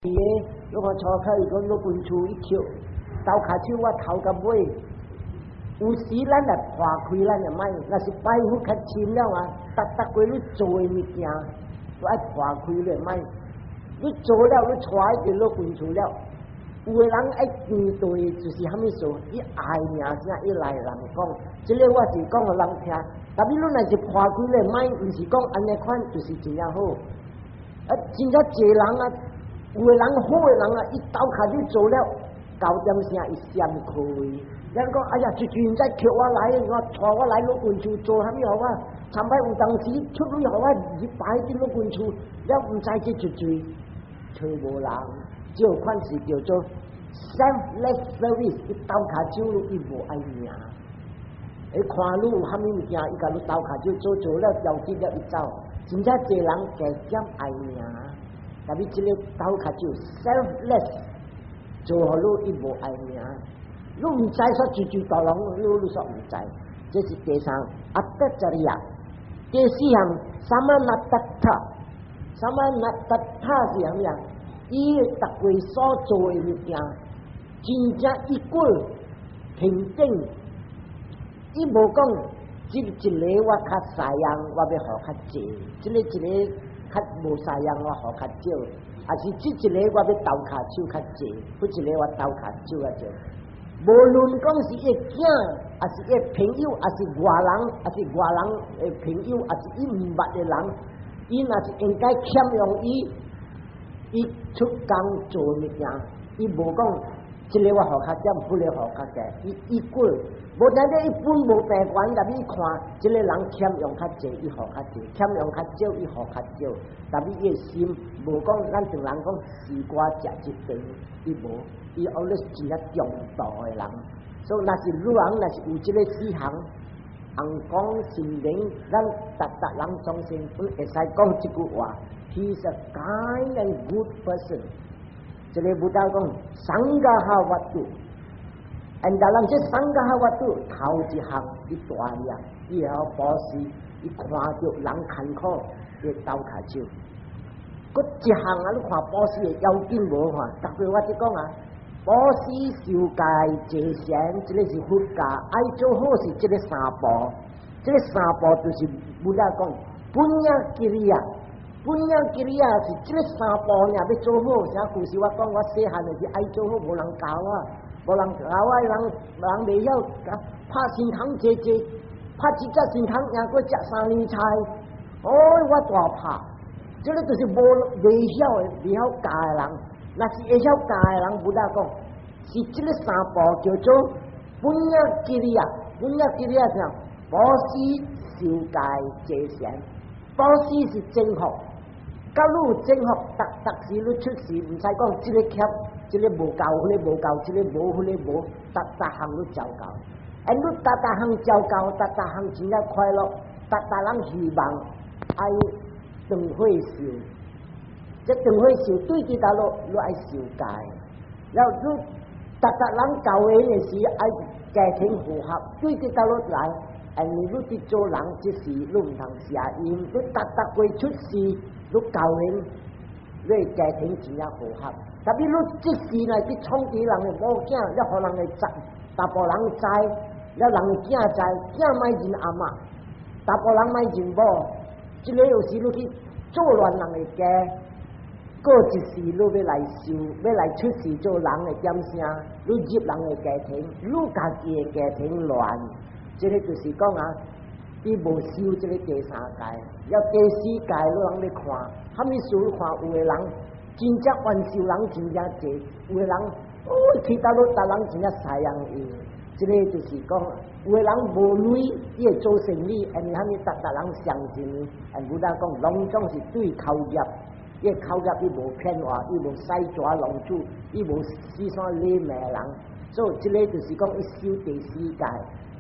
個，你看初開伊講老君厝伊跳，鬥跤手我頭甲尾，有時咱來破開咱的mind，若是拜佛較深了啊，逐逐過你做的物件，都愛破開你的mind。你做了，你帶去老君厝了。有的人愛面對就是蝦米事？伊愛名聲，伊來人講，這個我是講予人聽。但是你若是破開你的mind，毋是講按呢款，就是真正好。啊，真正濟人啊，有的人好的人啊，伊鬥跤手做了，九點聲伊閃開。人講哎呀，一陣在叫我來，我帶我來老君厝做蝦米予我？參擺有當時出去予我入擺佇老君厝，了毋知這一嘴揣無人，這款是叫做 selfless service。伊鬥跤手伊無愛名，伊看你有蝦米物件，伊共你鬥跤手做做了，調節了伊走。真正濟人加減愛名，但是這個鬥跤手 selfless 做予你伊無愛名，你毋知說句句大人，你說毋知，這是第三attacariya。第四項 samanatthatha，samanatthatha 是啥物啊？伊逐過所做的物件，真正一過平等，伊無講，這一個我較師樣，我欲予較濟；這個一個較無師樣，我予較少。還是這一個我欲鬥跤手較濟，彼一個我鬥跤手較少。無論講是伊囝，還是伊朋友，還是外人，還是外人的朋友，還是伊毋捌的人，伊若是應該欠用伊，伊出工做物件，伊無講這個我予較減，彼個予較濟，伊一過。無單止伊本無病關，但伊看這個人欠用較濟，伊予較濟；欠用較少，伊予較少。但伊的心無講，咱常人講西瓜食一頓，伊無，伊 always 真正中道的人。所以若是女人，若是有這個四項，紅光心靈，咱逐逐人相信，阮會使講這句話：He is a kind and good person。這個 Buddha 講，saṅgaha vatthu。And dalam 這 saṅgaha vatthu 頭一項，伊大力，伊會曉布施，伊看著人艱苦，伊會鬥跤手。閣一項啊，你看布施的要緊無看？逐擺我這講啊，布施受戒濟善，這個是佛教愛做好事，這個三步，這個三步就是 Buddha 講，puñña kiriya，puñña kiriya 是這個三步爾欲做好。啥故事我講，我細漢就是愛做好，無人教我。無人教我，人人袂曉，拍身空坐坐，拍一隻身空，贏過食三年菜。哦，我大拍，這個就是無袂曉的，袂曉教的人。若是會曉教的人，Buddha 講，是這個三步叫做 puñña kiriya，puñña kiriya 啥？布施、受戒、濟善。布施是正福，假如有正福，逐逐時你出事，毋使講這個欠。這個無夠，彼個無夠，這個無，彼個無，逐逐項都照夠。哎，你逐逐項照夠，逐逐項真正快樂，逐逐人希望愛長歲壽。這長歲壽對佇佗落，你愛受戒。然後你逐逐人交的時愛家庭和諧，對佇佗落來，因為你佇做人這時，你毋通邪淫，你逐逐過出事，你交人，你家庭真正和諧。特別你這時呢，去創治人的某囝，了予人的知，查埔人知，了人的囝知，囝莫認阿嬤，查埔人莫認某，這個有時你去做亂人的家，過一世你欲來受，欲來出世做人的點聲，你入人的家庭，你家己的家庭亂，這個就是講啊，伊無修這個第三界，了第四界你攏咧看，蝦米事你看有的人。真正冤受人真正濟，有的人哦去佗落，逐人真正師樣伊，這個就是講，有的人無鐳，伊會做生意，因為蝦米逐逐人相信伊，and Buddha 講，攏總是對口業，伊口業伊無騙話，伊無使蛇弄主，伊無四山禮罵人，所以這個就是講伊修第四界。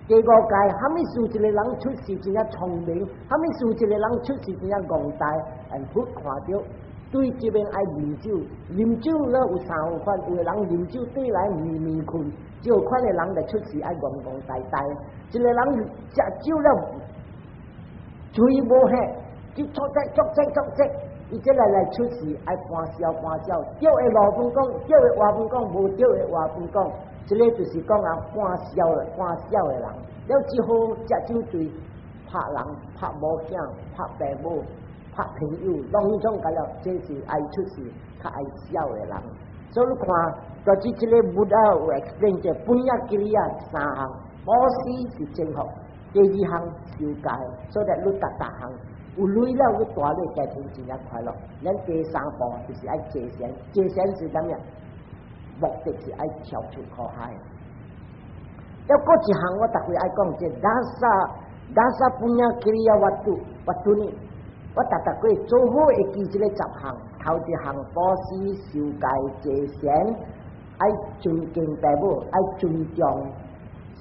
第五界，蝦米事一個人出世真正聰明，蝦米事一個人出世真正戇呆，and 佛看著。對這邊愛啉酒，啉酒了有三款，有的人啉酒對來暝暝睏，這款的人就出世愛戇戇呆呆。一個人食酒了，喙無血，就作這作這作這，伊這個來出世愛歡笑歡笑，著的路分講，著的話分講，無著的話分講，這個就是講啊歡笑歡笑的人。了之後食酒醉，拍人、拍某囝、拍爸母、拍朋友，攏總甲了，這是愛出世較愛笑的人。所以你看，就是這個 Buddha 有 explain 這puñña kiriya 三項，布施是正福，第二項受戒，所以你逐逐項有鐳了，你大咧家庭真正快樂。咱第三步就是愛坐禪，坐禪是啥物？目的是愛跳出苦海。抑閣一項我逐回愛講，這 dasa dasa puñña kiriya vatthu vatthu 呢？我逐逐過做好會記這個十項，頭一項布施、受戒、坐禪，愛尊敬爸母，愛尊重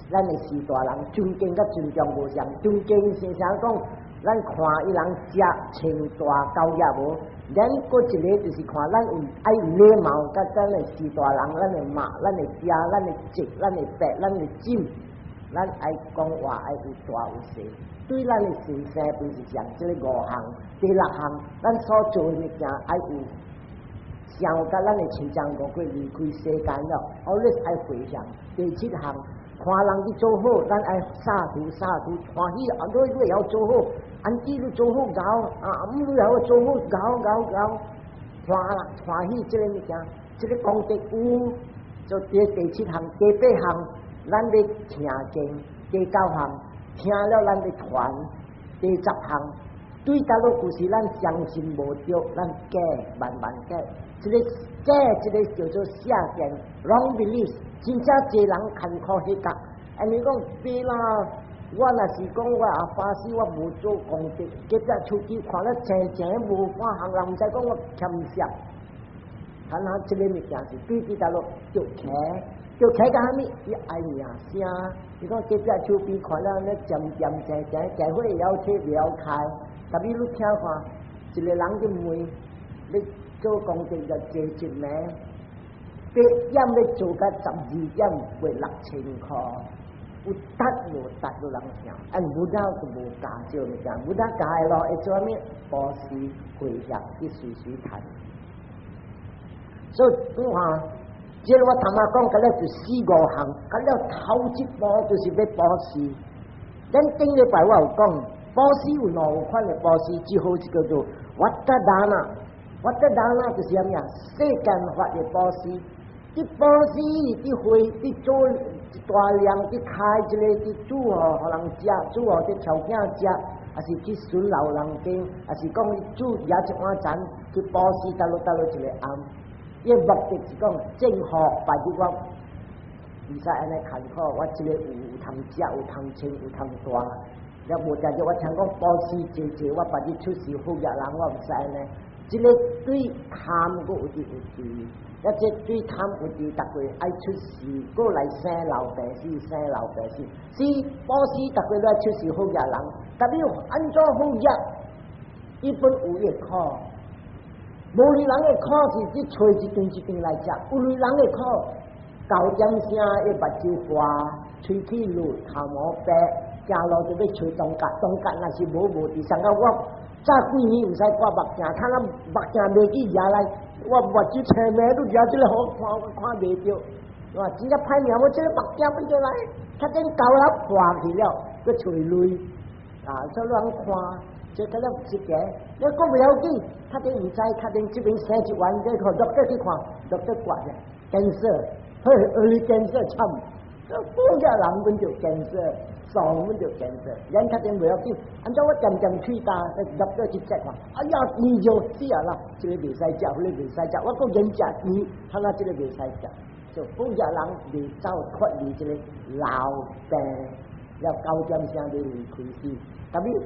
咱的序大人，尊敬佮尊重無相，尊敬是啥講？咱看伊人食穿大高額無？咱閣一個就是看咱有愛禮貌，佮咱的序大人，咱的媽、咱的爹、咱的叔、咱的伯、咱的姊，咱愛講話愛有大有細。對咱的先生本是像這個五項，第六項，咱所做的物件愛有想佮咱的親像五過離開世間了，always 愛回向。第七項，看人去做好，咱愛 sadhu sadhu 歡喜，啊，你會曉做好，auntie 你做好𠢕，啊，姆你曉做好𠢕𠢕𠢕，歡啦歡喜這個物件，這個功德有，就第七項、第八項，咱咧聽經，第九項。聽了咱咧傳，第十項對佗落故事，咱相信無著，咱假慢慢假，這個假，這個叫做邪見 wrong belief，真正濟人艱苦彼角，按呢講對啦，我若是講我阿爸死，我無做功德，結果出去看了青青無半項，人毋知講我欠啥。看下這個物件是對佗落著騎，著騎甲啥物？伊愛名聲。伊講隔壁厝邊看了咧漸漸靜靜，家伙會曉切袂曉開。特別你聽看，一個人去問，你做功德就坐一暝，8點欲做到12點，賣6000箍，有值無值都人聽。啊，Buddha 就無教這物件，Buddha 教的咯，會做啥物？布施回向去隨隨談。所以你看。這個我頭仔講，佮了就四五項，佮了頭一步就是欲布施。咱頂禮拜我有講，布施有兩款的布施，一號是叫做 vattha dāna，vattha dāna 就是啥物啊？世間法的布施，佇布施，佇會，佇做大量，佇開一個，佇煮予予人食，煮予這條囝食，抑是去巡老人間，抑是講煮也一碗餐去布施，佗落佗落一個暗。伊目的是講正福，別日我毋使按呢艱苦，我這個有通食，有通穿，有通住。了無定著我聽講布施濟濟，我別日出世好額人，我毋使按呢。這個對貪閣有啲有對，抑這對貪有啲，逐個愛出世，閣來生老病死，生老病死。是布施，逐個來出世好額人，特別按怎好額，伊本有伊苦。無鐳人的苦是去揣一頓一頓來食，有鐳人的苦，9點聲伊目睭花，喙齒綠，頭毛白，行路就欲揣銅角，銅角若是無無佇上個我早幾年毋使掛目鏡，睇咱目鏡袂記舉來，我目睭青眉都舉這個好看，我看袂著。哇，真正歹命，我這個目鏡變做來，較緊高了破去了，閣揣鐳，啊，所以人看。這個了一個，你講袂要緊，較緊毋知，較緊這邊生一彎，這個 doctor 去看，doctor 掛者，cancer，嘿，early cancer 慘，這好額人阮就 cancer，傻阮就 cancer，咱較緊袂要緊，按怎我漸漸喙焦，doctor 去 check 看，哎呀，甜就死啊啦，這個袂使食，彼個袂使食，我閣免食甜，看哪這個袂使食，就好額人袂走脫離這個老病，了9點聲就離開死，特別。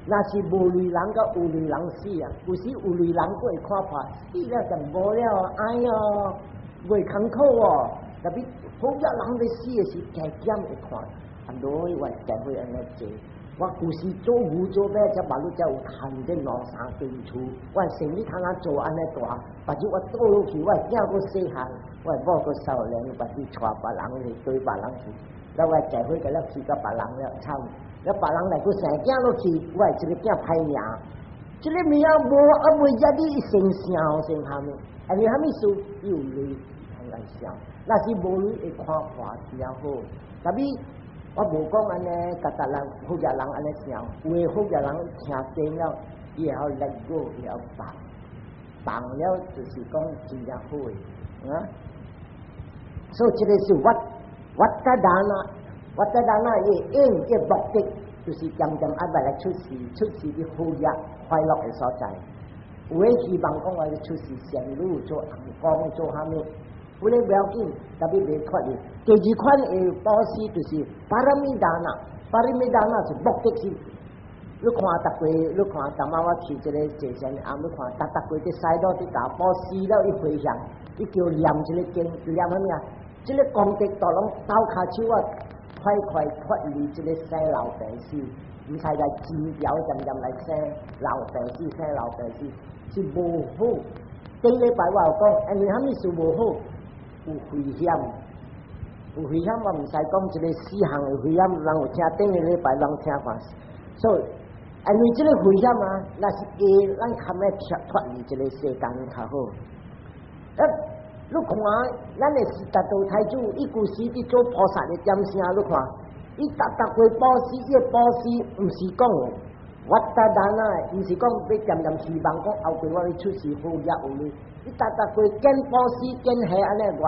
若是無鐳人佮有鐳人死啊，有時有鐳人閣會看破，死了就無了，哎喲，袂艱苦哦。特別好額人欲死的時，加減會看，啊，落我家會按呢做。我舊時做牛做馬，才目睭才有趁這兩三間厝。我生意通啊做按呢大，別日我倒落去，我囝閣細漢，我某閣少年，別日帶別人去對別人去，了我家伙共了去甲別人了慘。了別人來閣生囝落去，我一個囝歹命，這个物仔無啊未入你先想先蝦米？因為蝦米事有淚通來想，若是無淚會看破真好。特別我無講按呢，逐逐人好額人按呢想，有的好額人聽經了，伊會曉 let go，會曉放，放了就是講真正好的啊。所以這个是วัวัฏดานะวัฏดานะ伊應嘅目的，就是漸漸愛來出世，出世的好業快樂的所在。有的希望講我要出世仙女做尪公做蝦米，有咧不要緊，特別袂脫離。第二款的布施就是巴羅蜜達那，巴羅蜜達那是目的是，你看逐過，你看昨晚我去這个坐禪暗，你看逐逐過佇西路佇共布施了，伊回向，伊叫念這个經，念啥物啊？這个功德都攏鬥跤手啊，快快脫離這个生老病死，毋使來煎熬漸漸來生老病死，生老病死是無好。頂禮拜我有講，因為啥物事無好？有危險，有危險我毋使講一个四項的危險，人有聽頂个禮拜人聽看。所以，因為這个危險啊，若是會咱較欲脫脫離這个世間較好。啊，你看，咱的悉達多太子，伊舊時佇做菩薩的點聲，你看，伊逐逐回布施，伊的布施毋是講我達達啊，毋是講欲漸漸希望講後過我欲出世好業有呢。伊逐逐回見布施見下按呢願，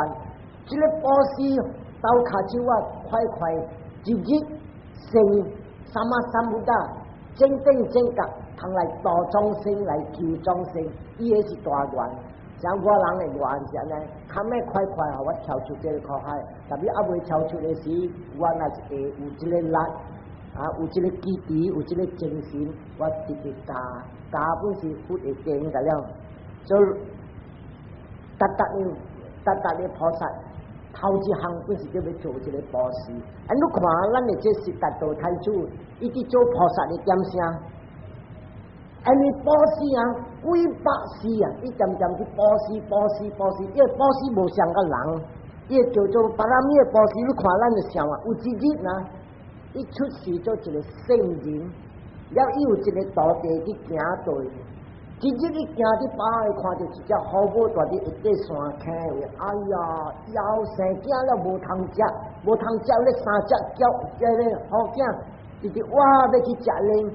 這个布施鬥跤手啊，快快一日成三馬三不達，正等正覺，通來度眾生來救眾生，伊个是大願。像我人的願是按呢，較欲快快予我跳出這个苦海，特別猶未跳出的時，我若是會有這个力，啊，有這个基地，有這个精神，我直直教，教本是佛會經得了，所以逐逐的逐逐的菩薩，頭一項本是叫欲做這个布施。啊，你看咱的這悉達多太子，伊佇做菩薩的點聲？因為布施啊，幾百世啊，伊漸漸去布施、布施、布施，因為布施無像個人，伊叫做巴羅蜜的布施。你看咱就想啊，有一日啊，伊出世做一个聖人，了伊有一个徒弟去行對，一日伊行佇巴會看著一隻虎母蹛佇一塊山坑位，哎呀，枵生囝了無通食，無通食咧三隻叫這个虎囝，直直哇欲去食咧。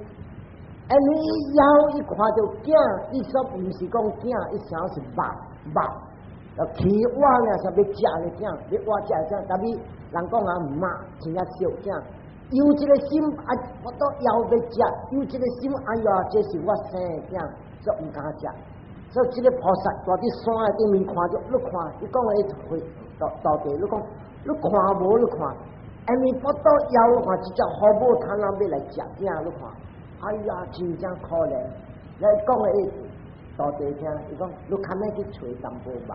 因為伊枵，伊看著囝，伊說毋是講囝，伊想是肉肉，起挖咧是欲食咧囝，欲挖食囝，特別人講啊肉真正燒囝，有這个心啊，我都枵欲食，有這个心，哎呀，這是我生的囝，所以毋敢食。所以這个菩薩蹛佇山的頂面看著，你看，伊講的會道道地，你講，你看無？你看，因為腹肚枵，看一隻虎母貪婪欲來食囝，你看。哎呀，真正可憐！來講的徒弟聽，伊講你較欲去揣淡薄肉，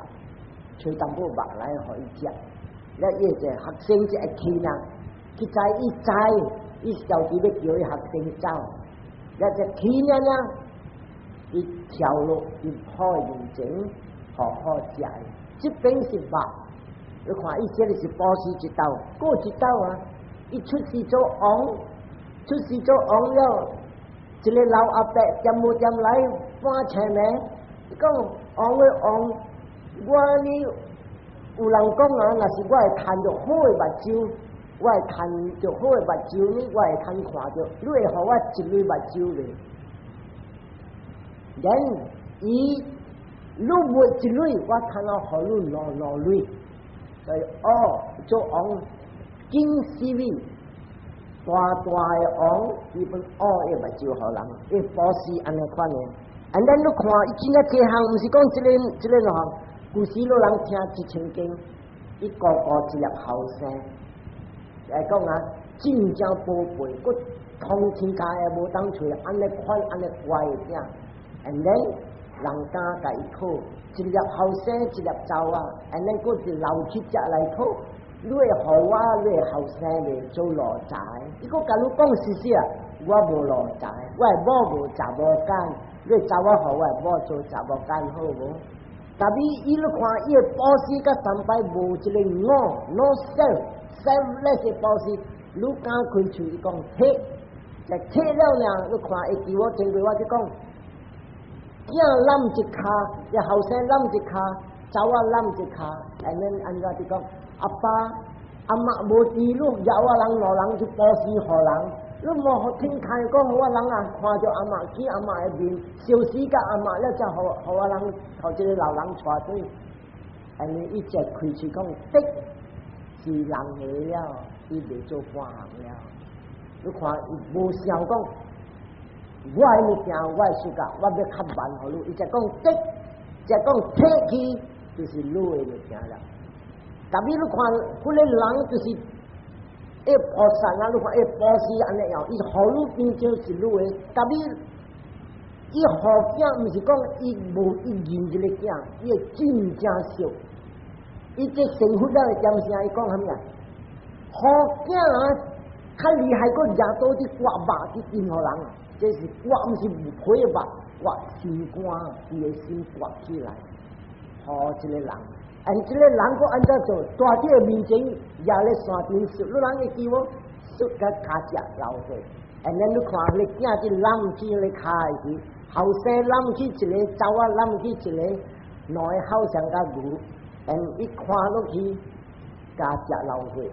揣淡薄肉來予伊食。了伊個學生就會去啦，去知伊知，伊小弟欲叫伊學生走，了就去了呢，伊跳落伊虎面前，好好食。這邊是肉，你看伊這个是布施一道，過一道啊，伊出世做王，出世做王了。一个老阿伯恬無恬來半千暝，伊講王的王，我呢有人講啊，若是我會趁著好的目睭，我會趁著好的目睭呢，我會通看著，你會予我一蕊目睭未？然伊你無一蕊，我通予你兩兩蕊。所以哦，做王金絲米。大大的王，伊本挖伊目睭予人，伊布施按呢款的。And then 你看，伊真正這項，毋是講這个這个兩項，舊時老人聽一千經，伊顧顧一粒後生，來講啊，真正寶貝，閣通天下也無當揣，按呢款按呢乖的囝。And then 人敢共伊討，一粒後生一粒查某仔，and then 閣是老乞食來討。你會予我，你的後生未做奴才？伊閣共你講事實啊，我無奴才，我的某無查某揀，你查某予我的某做查某揀好無？但是伊你看伊的布施佮三擺無一個我，no self，selfless 的布施，你敢開喙伊講退，就退了呢？你看會記我前過我就講，囝攬一跤，伊後生攬一跤，查某攬一跤，and then 按怎就講，阿爸阿媽無佇，你攑我人兩人去布施予人，你無予聽開講，予我人啊看著阿媽見阿媽的面，相思佮阿媽了，才予予我人予這個老人帶轉。按呢伊才開喙講，得是人的了，伊袂做半項了。你看伊無想講，我的物件，我的世界，我欲較慢予你。伊才講得，才講提去，就是你的物件了。特別你看，彼個人就是會菩薩啊，你看會布施按呢樣，伊予你變做是你的。特別伊予囝，毋是講伊無伊認這個囝，伊會真正惜。伊這成佛了的點聲，伊講啥物啊？予囝啊，較厲害過舉刀佇割肉去分予人啊！這是割，毋是皮肉，割心肝，伊的心割起來，予這個人。按這個人閣按怎做？大佇的面前，舉咧山頂摔，你人會記無？摔共跤脊流血。And then 你看，彼囝佇攬起咧跤的時，後生攬起一個，查某攬起一個，兩个好像佮牛，and 伊看落去，跤脊流血，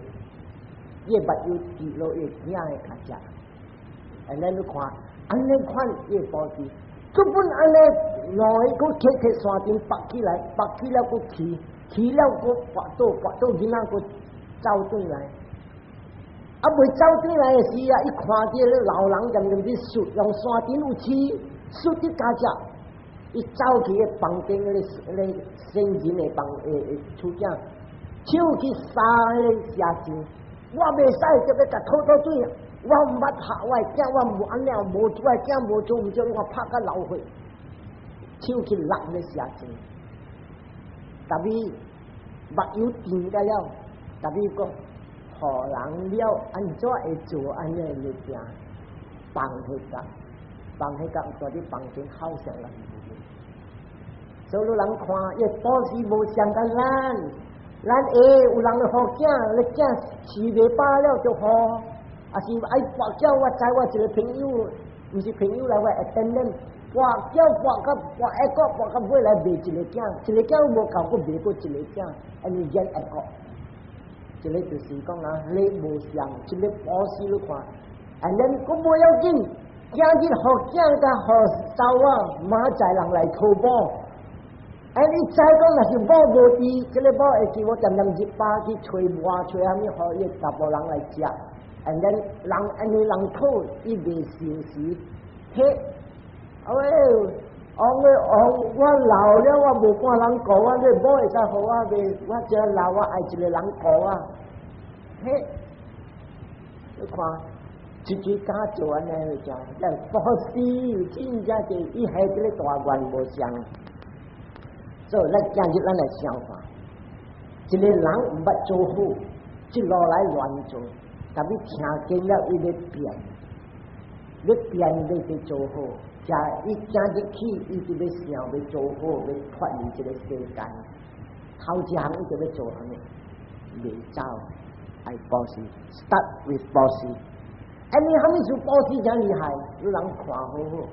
伊的目睭滴落伊囝的跤脊。And then 你看，按呢款伊的布施，根本按呢兩个閣提提山頂拔起來，拔起了閣騎。騎了閣跋倒，跋倒囡仔閣走轉來，啊未走轉來的時啊，伊看著老人踮踮佇摔，用山頂有刺，摔佇跤脊，伊走去彼房頂彼個聖人的房的厝囝，手去殺彼個邪神，我袂使就欲共吐吐水，我毋捌拍我的囝，我無按呢無我的囝無做毋對，我拍甲流血，手去搦彼邪神。特別目睭甜甲了，特別講，予人了，按怎會做按呢物件？放彼個，放彼個，蹛佇房間好像人無。所以人看，伊布施無像佮咱，咱會有人來予囝，你囝飼袂飽了就予，抑是愛跋筊，我知我一個朋友，毋是朋友來，我會等等。跋筊跋甲跋會閣跋甲尾來賣一個囝，一個囝無夠，閣賣閣一個囝，按呢演會閣。這個就是講啊，你無像，這個布施你看，按呢閣無要緊，今日予囝佮予查某，明仔載人來討某。哎，你知講若是某無佇，這個某會記我恬恬入巴去揣磨揣啥物，予伊查埔人來食。And then 人按呢人討，伊袂相時，彼，喂，王的王，我老了，我無半人顧我，你某會使予我袂？我這老，我愛一個人顧我。彼，你看，一直敢做按呢就，咱布施真正是伊下這個大願無相。所以咱今日咱來想看，一個人毋捌做好，一路來亂做，特別聽見了伊欲變，欲變欲去做好，才伊今日起，伊就欲想欲做好，欲脫離這個世間。頭一項伊就欲做啥物？袂走，愛布施，start with 布施。哎，你啥物事布施誠厲害？你人看好好。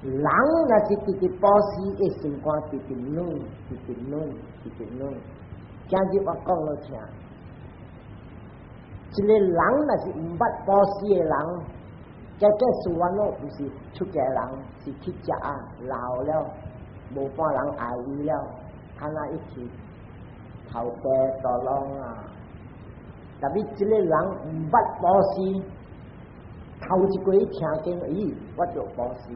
人若是直直布施，伊心肝直直軟，直直軟，直直軟。今日我講予聽，一個人若是毋捌布施的人，這個事完咯，毋是出家人，是乞食啊，老了，無半人愛伊了，看那一起頭白肚攏啊。特別這個人毋捌布施，頭一過聽見，咦，我著布施。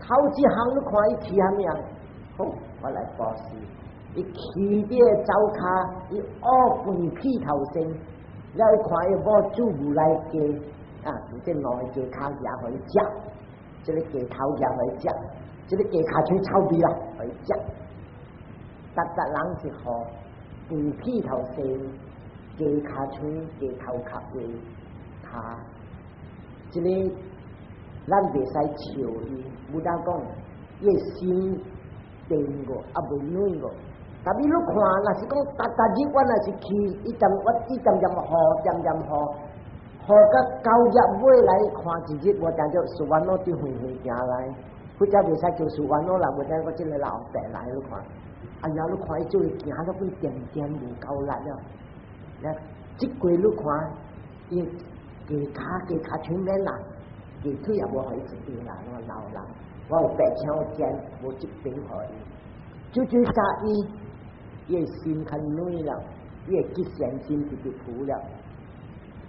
頭一項你看伊起啥物啊？好，我來布施。伊起佇個灶跤，伊烏飯屁頭先，了伊看伊某煮牛奶雞，啊，這兩个雞跤舉予伊食，這個雞頭舉予伊食，這個雞跤喙臭味啦，予伊食。逐逐人是予飯屁頭先，雞跤喙、雞頭殼的跤，這個咱袂使笑伊，無當講伊的心定過，猶未軟過。特別你看，若是講逐逐日我若是去，伊踮我伊漸漸予，漸漸予，予到九日尾來看一日，我定著十萬路佇遠遠行來，或者袂使叫事完咯啦，無等我這个老伯來你看，哎呀，你看伊做行了本點點無夠力了，來，這過你看，伊加跤加跤前面啦，加腿也無予伊一邊啦，我老人，我有白請有錢，無這邊予伊，就就教伊，伊的心較軟了，伊會結善心直直浮了。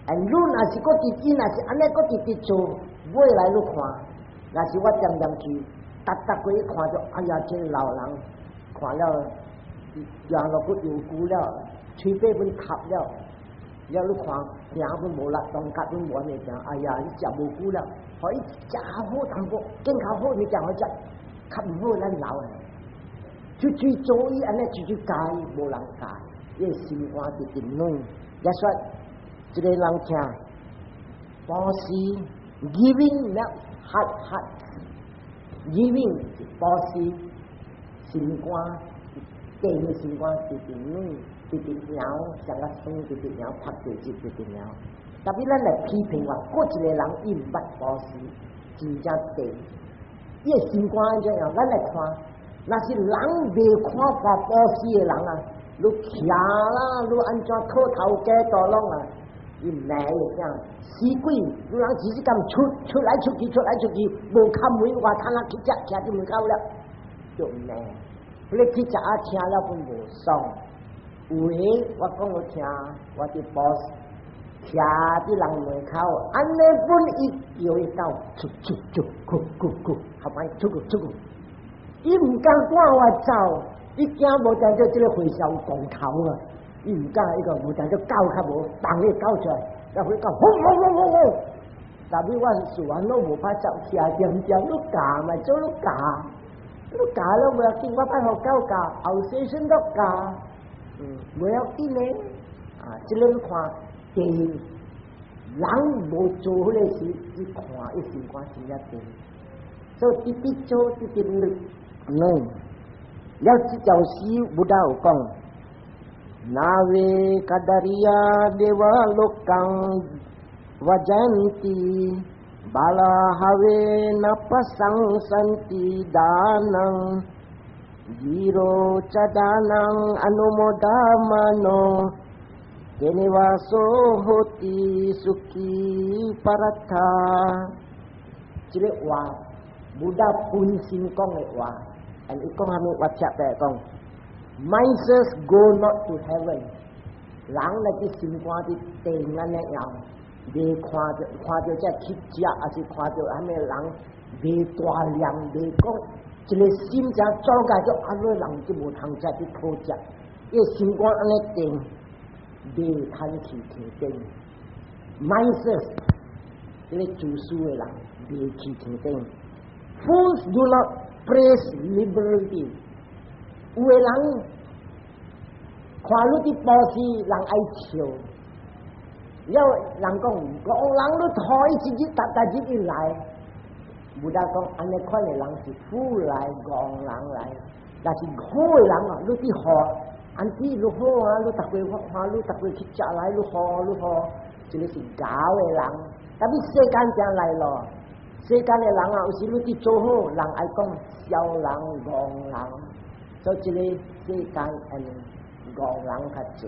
啊，你若是閣直，伊若是按呢閣直直做，尾來你看，若是我漸漸去，逐逐過看著，哎呀，這個老人看了，行路閣有久了，喙尾本塌了，了你看行本無力，動腳本無按呢行，哎呀，伊食無久了，予伊食好淡薄，健較好物件予食，較毋好咱老的，出去做伊按呢出去教伊，無人教，伊的心肝直直軟，也說這个人聽，布施 giving 了 hard heart，giving 布施心肝，地的心肝直直軟，直直搖，像個酸直直搖，拍地直直直搖。特別咱來批評話，過一個人伊毋捌布施，真正地，伊的心肝按怎樣？咱來看，若是人未看法布施的人啊，你徛啦，你按怎討頭家多攏啊？伊罵伊啥？死鬼！你人只是咁出出來出去，出來出去，無敲門，我通啊去食，徛佇門口了，就罵。你去食啊，聽了本無爽。有的我講予聽，我佇 boss 徛佇人門口，按呢本伊叫伊走，出出出，去去去，後擺出去出去。伊毋敢趕我走，伊驚無當做這个和尚有光頭啊！伊毋敢，伊個無當做狗較無，放伊狗出來，然後伊狗轟轟轟轟轟。特別我事完攏無法走，徛點點，你教嘛做你教，你教了無要緊，我愛予狗教，後生孫都教，無要緊咧。啊，這個你看，第人無做彼个時，伊看伊心肝真正甜，所以直直做，直直努力。了這條詩 Buddha 有講，那ve kadariya deva lokang vajanti balahave napasaṃsanti dānaṃ vīro ca dānaṃ anumodamāno tenevaso hoti sukhī parattha。這个話，Buddha 本身講的話，and 伊講啥物？我接來講，Misers go not to heaven。人來去心肝佇地按呢樣，未看著看著這乞食，抑是看著啥物人未大量未講，一个心正走過就按呢人就無通食去討食，伊心肝按呢定，未通去天頂。Misers，這个自私的人未去天頂。Fools do not praise liberality。有的人看你佇布施，人愛笑。了人講，戇人你予伊一日逐逐日伊來，Buddha 講按呢款的人是 fool 來，戇人來。若是好的人啊，你佇予，auntie 你好啊，你逐過我看你逐過去食來，你予你予，這个是𠢕的人。特別世間正來咯，世間的人啊，有時你佇做好，人愛講痟人、戇人，所以這个世間按呢戇人較濟。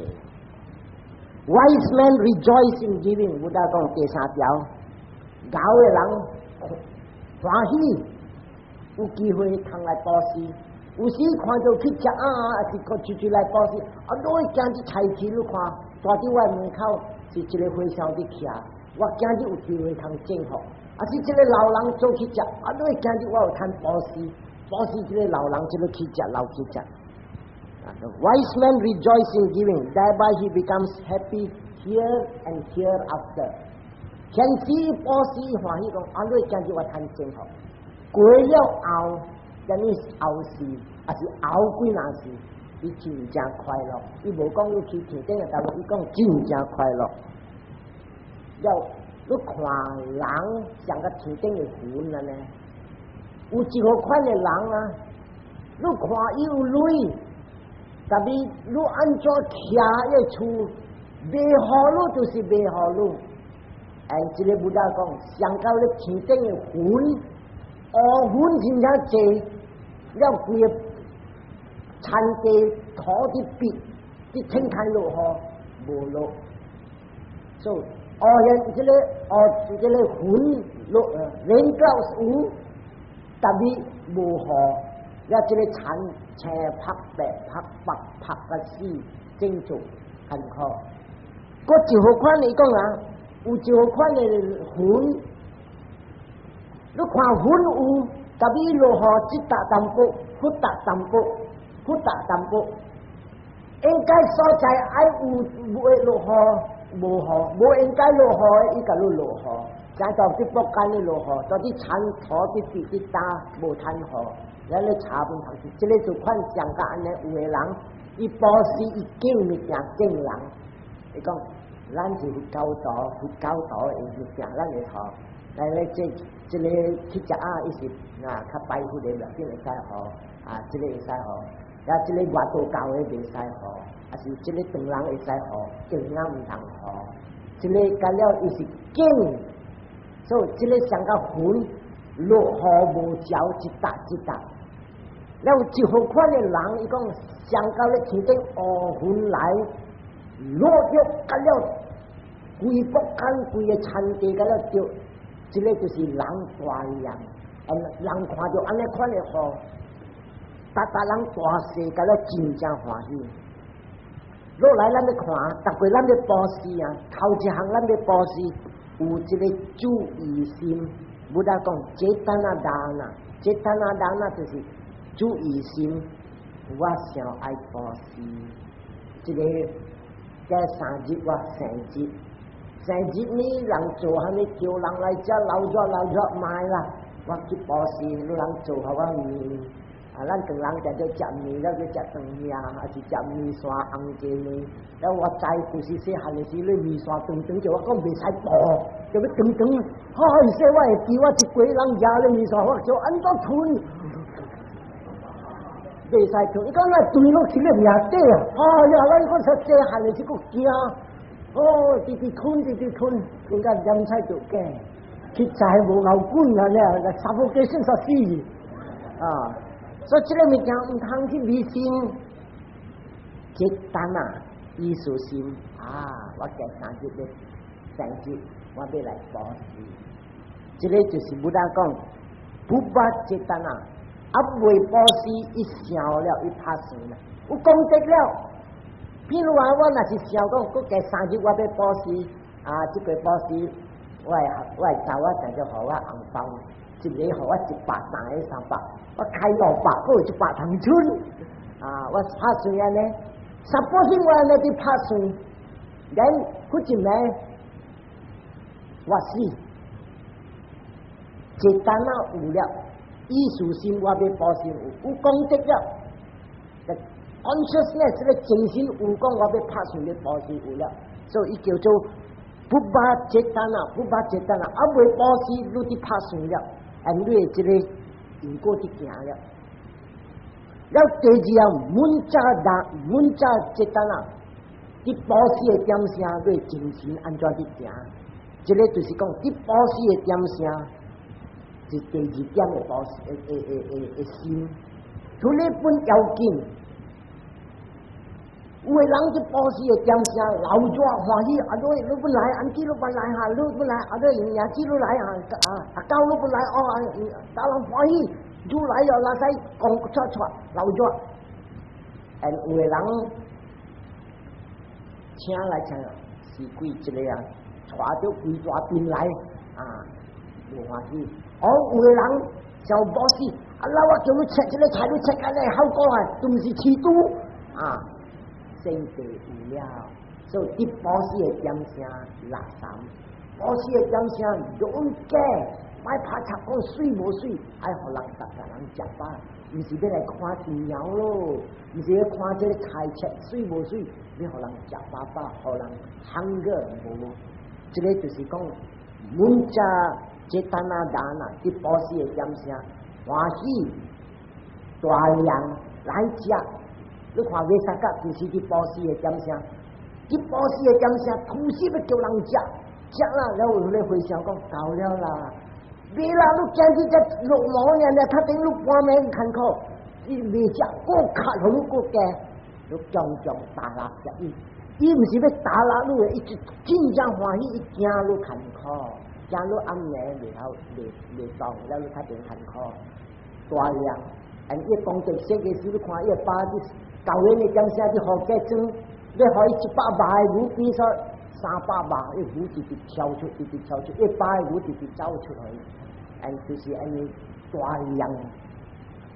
Wise men rejoice in giving，Buddha 講第三條，𠢕的人歡喜，有機會通來布施。有時看著去食啊，抑是閣出出來布施，啊，你會今日菜市你看，蹛佇我門口是一个和尚佇徛，我今日有機會通祝福。抑是這个老人做去食，啊，你今日我有通布施，布施這个老人這个去食，老去食。The wise man rejoice in giving, thereby he becomes happy here and hereafter。賢士布施歡喜講，啊，你今日我通祝福。過了後，這呢後世，抑是後幾若世，伊真正快樂。伊無講你去天頂的，但伊講真正快樂。了，你看人像個天頂的雲按呢，有一個款的人啊，你看伊有鐳，但是你按怎徛伊厝，袂予你就是袂予你。哎，這个 Buddha 講，上到咧天頂的雲，烏雲真正濟，了規个田地土佇變，佇天開落雨，無落。所以烏雲這个烏這个雲落，rain clouds 有，但是無雨，了這个田青曝白曝白曝甲死，種做艱苦。閣一號款來講啊，有一號款的雲，你看雲有，但是落雨一沓淡薄，忽沓淡薄，忽沓淡薄，應該所在愛有會落雨，無雨，無應該落雨，伊共你落雨。像到佇北間咧落雨，到佇田土佇地佇焦無趁雨，咱咧查問頭是，這个就款上甲按呢，有的人伊布施伊敬物件敬人，伊講咱是佛教徒，佛教徒的物件咱會予，來咧這這个乞食仔伊是啊較拜佛的，袂緊會使予，啊這个會使予，啊這个外道教的袂使予，啊是這个唐人會使予，唐人毋通予，這个甲了伊是敬，所以這个上甲雲落雨無焦一沓一沓，了有一號款的人，伊講上到咧天頂烏雲來落雨，甲了規北間規个田地甲了著，這个就是人大量，人看著按呢款的雨，逐逐人大細甲了真正歡喜。落來咱欲看，逐過咱欲布施啊，頭一項咱欲布施，有這个注意心。Buddha 講 cetana dana，cetana dana 就是注意心。我想愛布施，這个這三日我生日，生日呢人做啥物叫人來食老熱老熱賣啦，我去布施，你人做予我麵。啊，咱唐人定做食麵，了去食腸麵，還是食麵線紅雞麵。了我知舊時細漢的時，你麵線長長就我講袂使薄，就欲長長。哈，說我會記我一家人食咧麵線，我就按怎吞？袂使吞，伊講那吞落去咧命底啊！哎呀，咱講說細漢的時閣驚，哦，直直吞，直直吞，吞甲鹽菜就假，實在無夠滾啊！咧，suffocation 煞死啊！所以這个物件毋通去迷信，cetana 意思心啊！我今三日咧，三日我欲來布施，這个就是 Buddha 講pubbha cetana，啊未布施伊想了伊拍算啦，有功德了。譬如話我若是想講，閣過三日我欲布施，啊，這個布施，我的查某仔就予我紅包，一个予我100，兩个300。我開500，閣有100通剩啊！我拍算按呢，suppose 我按呢佇拍算，然忽一暝我死，cetana 有了，意思心我欲布施有，有功德了，consciousness 這个精神有講我欲拍算欲布施有了，所以伊叫做 pubbha cetana，pubbha cetana，啊未布施你佇拍算了，按你的這个因果佇行了，了第二項，munca da，munca cetana，佇布施的點聲，你精神按怎佇行？這个就是講，佇布施的點聲，是第二點的布施的的的的的心。除了本要緊，有的人佇布施的點聲，老熱歡喜，啊你你欲來，auntie 你欲來哈，你欲來，啊你爺子你來哈，啊阿狗你欲來哦，大人歡喜，愈來又拉使講出出老熱，and 有的人請來請是鬼一个啊，帶著規大陣來啊，無歡喜。哦，有的人想布施，啊，那我叫你切這个菜，你切安呢效果啊，都毋是飼豬啊。勝地有了，所以佇布施的點聲垃圾，布施的點聲勇敢，莫拍插講媠無媠，愛予人逐逐人食飽，毋是欲來看甜肴咯，毋是欲看這个菜切媠無媠，欲予人食飽飽，予人 hunger 無，這个就是講，munca cetana dana 佇布施的點聲歡喜大量來食。你看 Vesakha 就是佇布施的點聲，佇布施的點聲，同時欲叫人食，食啦，了後咧回想講夠了啦，袂啦，你驚去只鹿毛爾爾，較頂你半暝艱苦，伊袂食，閣較予你閣加，你強強大力食伊，伊毋是欲打壓你的，伊就真正歡喜，伊驚你艱苦，驚你暗暝袂曉袂袂當，了你較頂艱苦，大量，and 伊功德說的時，你看伊爸佇舊年的點聲佇好家裝，欲予伊100萬的牛比說300萬，伊牛直直跳出，直直跳出，100個牛直直走出去。And 就是按呢大量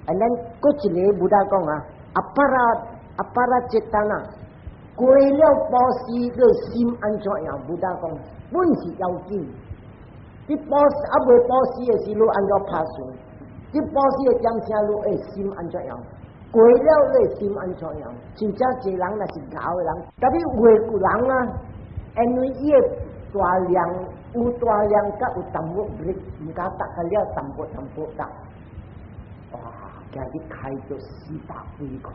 ，and then 閣一个 Buddha 講啊，appara apparacetana，過了布施個心按怎樣？Buddha 講，本是要緊。你布施猶未布施的時，你按怎拍算？你布施的點聲，你的心按怎樣？過了你的心按怎樣？真正濟人若是𠢕的人，特別有的人啊，因為伊的大量。有大量，佮有淡薄力，毋敢逐個了淡薄淡薄逐。哇！今日開咗400幾箍，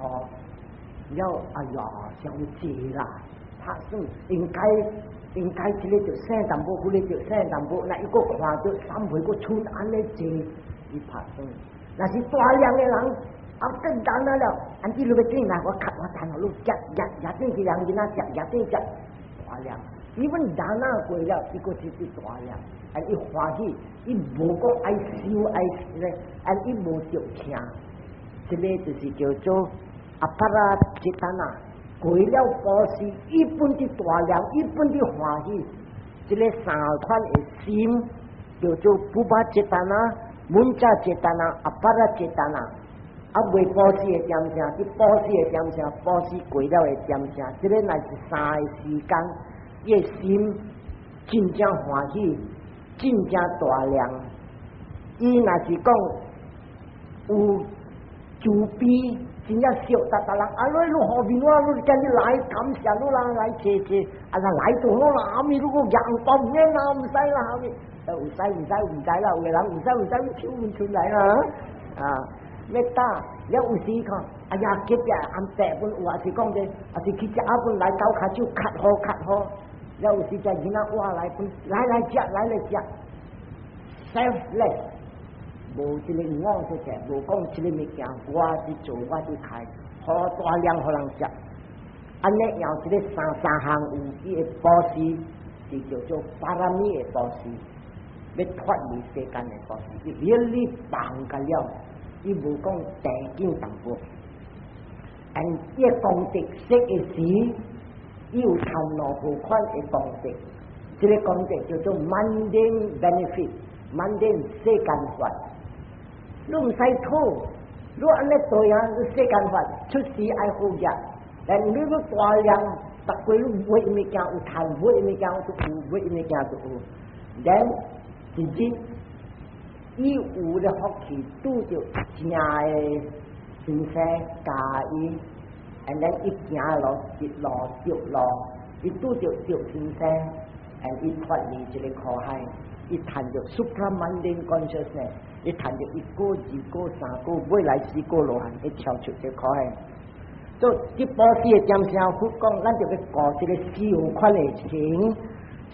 了哎呀，傷濟啦！拍算應該應該這个就省淡薄，彼个就省淡薄，若伊閣看著三歲閣剩按呢濟，伊拍算。若是大量的人，啊更簡單了，按這你欲轉來，我較我趁予你食食食轉去人囡仔食，食轉食大量。伊阮 dana 過了，伊閣直直大量，啊伊歡喜，伊無講愛收愛咧，啊伊無著聽，這個就是叫做 apparacetana。過了布施，伊本佇大量，伊本佇歡喜，這个三款的心叫做 pubbacetana、muncacetana、apparacetana。猶未布施的點聲，佇布施的點聲，布施過了的點聲，這个乃是三个時間。伊的心真正歡喜，真正大量。伊若是講有慈悲，真正惜逐逐人。啊，你你後面我，你今日來感謝你啦，來謝謝。啊，若來就好啦，後面如果紅包免啦，毋使啦，後面有使毋使毋知啦，有的人有使毋使手面出來啦。啊，欲打了有時看，哎呀，隔壁按白本有，也是講者，也是去食阿本來斗跤手較好較好。了有時只囡仔活來分，來來食，來來食，selfless，無這个我出來，無講這个物件，我佇做，我佇開，好大量予人食。按呢用這个三三項有，伊的布施是叫做 parami 的布施，欲脫離世間的布施，伊 really 放個了，伊無講地緊淡薄。and 伊功德說的時，伊有談兩款的功德，這个功德叫做 mundane benefit，mundane 世間法，你毋使討，你按呢對啊，你世間法出世愛好業，但你欲大量，逐過你買物件有趁，買物件都有，買物件都有，then 一日伊有的福氣拄著正的先生教伊。and then 伊行路一路著路，伊拄著著先生，and 伊脫離這个苦海，伊趁著 supramundane consciousness，伊趁著一果、二果、三果，未來四果羅漢，伊跳出這苦海。做這布施的點聲佛講，咱就欲顧這个四款的行，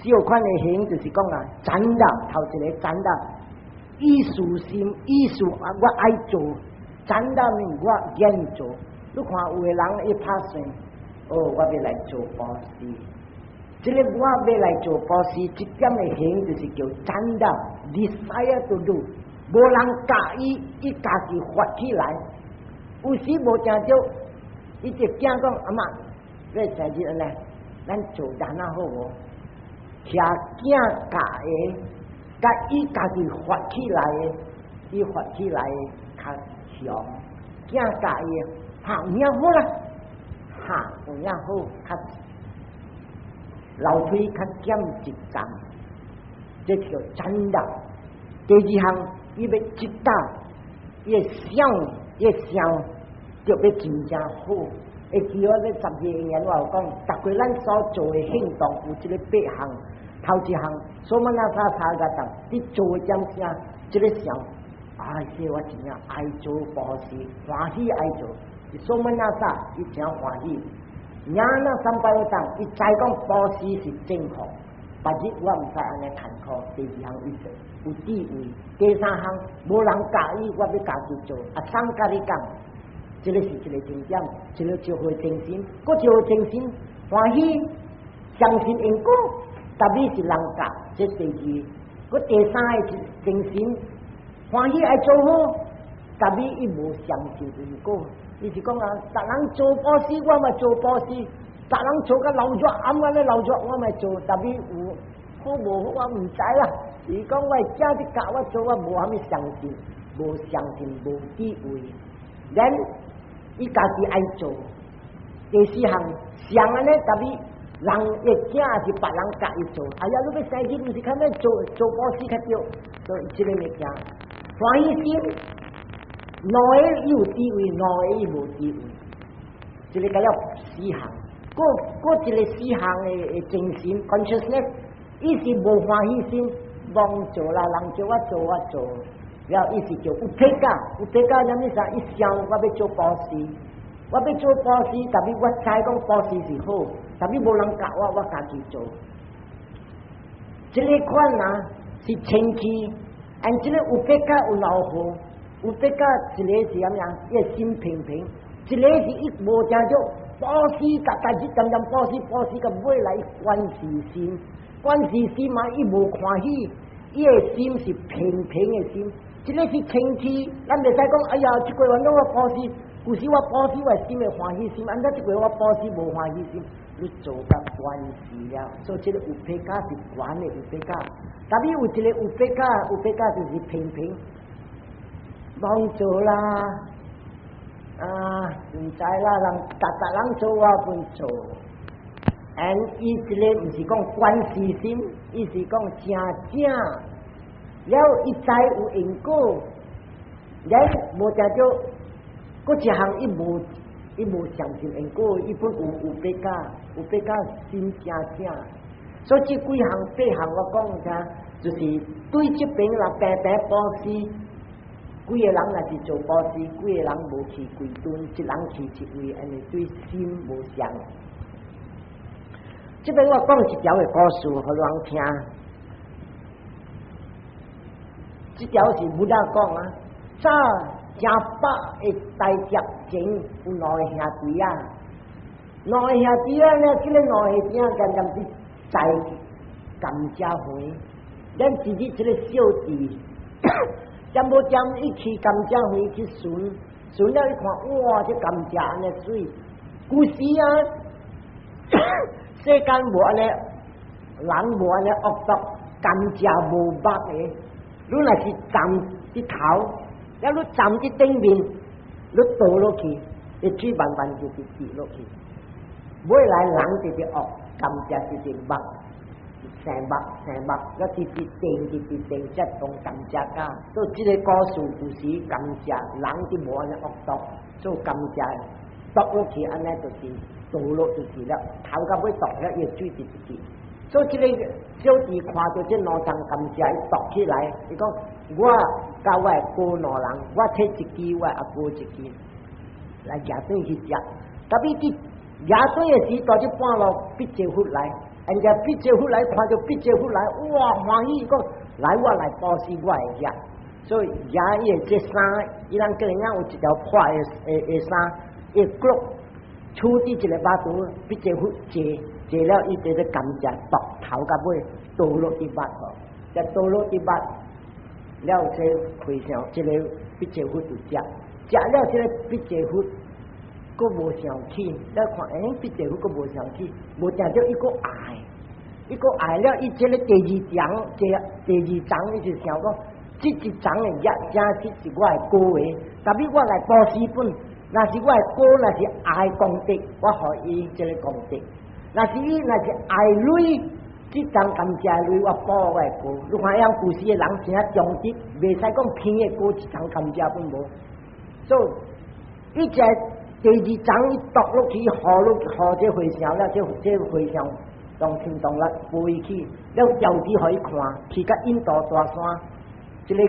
四款的行就是講啊，chanda 頭一个 chanda，意思心意思啊，我愛做，chanda 面我願做。你看有的人伊拍算，哦，我欲來做布施，這个我欲來做布施，這點的行就是叫 chanda，desire to do，無人教伊，伊家己發起來。有時無誠著，伊就驚講阿媽，你生日按呢，咱做 dana 好無？聽囝教的，佮伊家己發起來的，伊發起來的較強。囝教伊。哈，有影好啦，哈，有影好，較樓梯較減一層，這叫 chanda。第二項，伊欲 citta，伊的想，伊的想，就欲真正好。會記我咧12個年我有講，逐個咱所做的行動有這个八項，頭一項，somanassa sahagata，你做的點聲，這个想，哎，這我真正愛做布施，歡喜愛做。Somanassa，伊真歡喜。Ñāṇa sampayutta，伊知講布施是正確。別日我毋使按呢艱苦。第二項伊有智慧，第三項無人教伊，我欲家己做。啊，送佮你講，這个是一个重點，一个就會精神，閣一個精神歡喜，相信因果，特別是人教，這第二，閣第三个精神歡喜愛做好，特別伊無相信因果，伊是講啊，逐人做布施，我嘛做布施。逐人做甲流熱，暗暗咧流熱，我嘛做，特別有好無好，我毋知啦。伊講我囝佇教我做，我無啥物相信，無相信無智慧。咱伊家己愛做。第四項像按呢，特別人的囝是別人教伊做。哎呀，你欲生日，毋是較欲做做布施較對，所以這个物件歡喜心，兩个伊有智慧，兩个伊無智慧，這个叫了四項。閣閣一个四項的精神 consciousness，伊是無歡喜心，罔做啦，人叫我做我做，了伊是叫 upekkha，upekkha 啥物意思？伊想我欲做布施，我欲做布施，特別我知講布施是好，特別無人教我，我家己做。這个款啊是清氣，按這个 upekkha 有兩好，upekkha 一个是啥物啊？伊个心平平，一个是伊無誠著。布施，逐逐日漸漸布施，布施到尾來觀世心，觀世心嘛，伊無歡喜，伊的心是平平的心，這个是清氣，咱袂使講，哎呀，這個月攏我布施，有時我布施我心會歡喜心，按怎這個月我布施無歡喜心，你做甲關係了，所以這個 upekkha 是懸的 upekkha，特別有一個 upekkha，upekkha 就是平平，罔做啦。啊，毋知啦，人逐逐人做我本做。and 伊這个毋是講觀世心，伊是講誠正。了伊知有因果，了無誠著，閣一項伊無相信因果，伊本有 upekkha，upekkha 心誠正。所以這幾項八項我講啥，就是對這邊來平平布施。幾个人若是做布施，幾个人無去幾頓，一人去一位，因為對心無相。這邊我講一條的故事，予人聽。這條是 Buddha 講啊，早正百个大劫前有兩个兄弟啊，兩個兄弟啊，呢，這个兩個兄弟漸漸佇栽甘蔗園，咱自己這个小弟。點無點伊去甘蔗園去巡，巡了伊看，哇！這甘蔗按呢媠，古時啊，世間無按呢，人無按呢惡毒，甘蔗無肉的。你若是站佇頭，了你站佇頂面，你倒落去，伊水慢慢就直跌落去。尾來人直直惡，甘蔗直直肉。生肉生肉，了直直定直直定，才當甘蔗渣。所以這个故事就是甘蔗，人就無按呢惡毒，做甘蔗剁落去，按呢就是倒落就是了，頭到尾剁了，伊水直直跌。所以這个小弟看著這兩叢甘蔗，伊剁起來，伊講我佮我的哥兩人，我提一支，我阿哥一支，來舉轉去食。特別佇舉轉的時，到這半路，必濟佛來。人家必濟佛來，看著必濟佛來，哇，歡喜講來我來布施我的業，所以舉伊的這衫，伊人叫人有一條破的衫，伊骨處佇一个肉肚，必濟佛坐坐了，伊佇咧甘蔗剁頭到尾倒落佇肉吼，才倒落佇肉了，這和尚這个必濟佛就食，食了這个必濟佛。閣無生氣，你看，欸，必濟佛閣無生氣，無定著伊閣愛，伊閣愛了，伊這个第二章，這第二章，伊就想講，這一章的業真是是我的果的，特別我來布施本，若是我的果，若是愛功德，我予伊這个功德；若是伊若是愛鐳，這張甘蔗鐳我報我的果。你看樣古時的人誠忠直，袂使講偏的果一張甘蔗本無。所以，伊這第二章伊剁落去，予落予這和尚了，這這和尚當聽當力背去，了調佇予伊看，去到印度大山，這个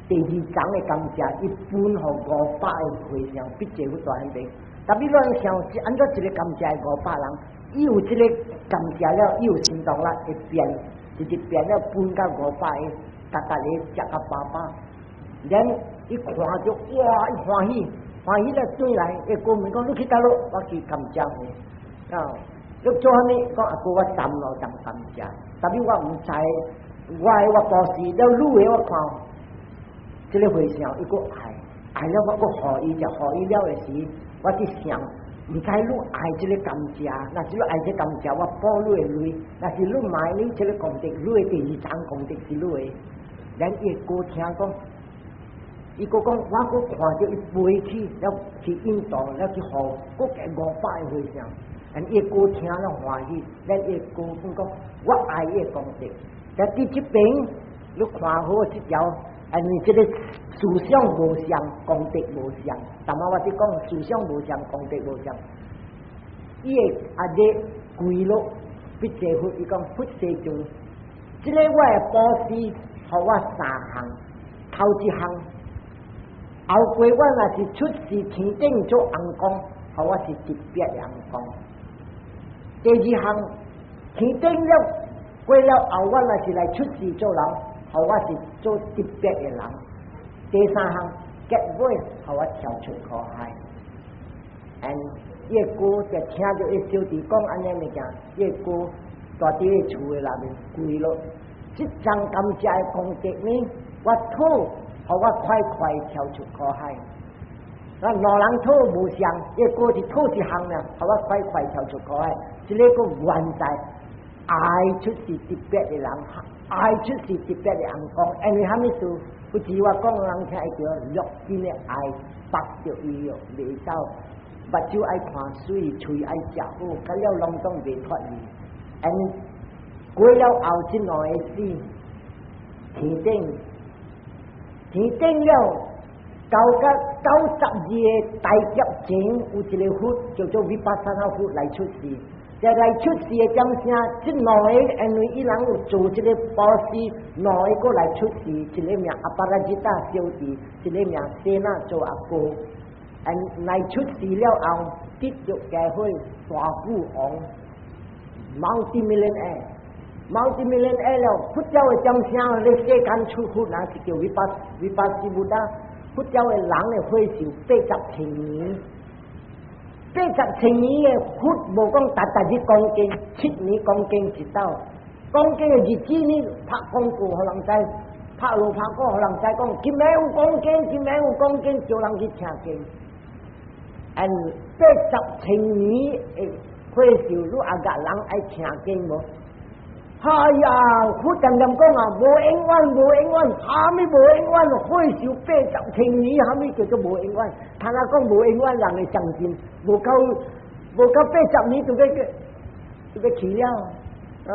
第二章的甘蔗，伊分予500個和尚，必濟佛大彼邊。特別亂想，是按怎一个甘蔗500人？伊有這個感謝了，伊有行動力會變，直直變了分到500個，逐逐個食較飽飽。然伊看著哇，伊歡喜，歡喜了轉來，伊哥問講你去佗落？我去甘蔗園。啊，你做啥物？講阿哥我擔兩擔甘蔗，但是我毋知，我的我布施了女的我看，這個和尚伊閣愛，愛了我閣予伊食，予伊了的時，我佇想。毋知你愛這個甘蔗，若是你愛這個甘蔗，我補你的鐳；若是你買你這個功德，你的第二層功德是你的。咱伊哥聽講，伊閣講，我閣看著伊飛去了去印度，了去予，閣加500個和尚。咱伊哥聽了歡喜，咱伊哥講，我愛伊的功德。但佇這邊，你看好這條，因為這個思想無相，功德無相。但仔我佇講思想無相，功德無相。伊會阿日跪落，必謝佛，伊講佛世尊，這個我的布施，予我三項，頭一項，後過我若是出世天頂做尪公，予我是特別的尪公。第二項，天頂了過了後，我若是來出世做人，予我是做特別的人。第三項，結尾予我跳出苦海。And 伊個哥就聽著伊小弟講按呢物件，伊個哥蹛佇個厝的內面跪落，這樁甘蔗的功德呢，我討，予我快快跳出苦海。那兩人討無相，伊個哥是討一項爾，予我快快跳出苦海。這個個原在愛出世特別的人，愛出世特別的尪公，因為啥物事？不止我講人聽會著六根的愛，縛著伊哦，袂走。目睭愛看媠，喙愛食好，到了攏總袂脫離。And 過了後，這兩个死，天頂天頂了，九個92個大劫前，有一個佛叫做 Vipassana 佛來出世。在來出世的點聲，這兩個因為伊人有做這個布施，兩个閣來出世，一個名 Aparajita 小弟，一個名 Sena 做阿哥。And 來出世了後，得著機會大富翁，multi millionaire，multi millionaire 了，佛教的點聲，咧世間出佛，若是叫 Vipassi Buddha，佛教的人的歲數80千年，80千年的佛無講逐逐日講經，7年講經一擺，講經的日子呢，拍廣告予人知，拍鑼拍鼓予人知講，今暝有講經，今暝有講經，叫人去聽經。And 80千年的歲數，你阿個人愛聽經無？哎呀，佛常常講啊，無永遠，無永遠，啥物無永遠？歲數80千年，啥物叫做無永遠？他若講無永遠，人會相信，無夠80年就欲去了，啊！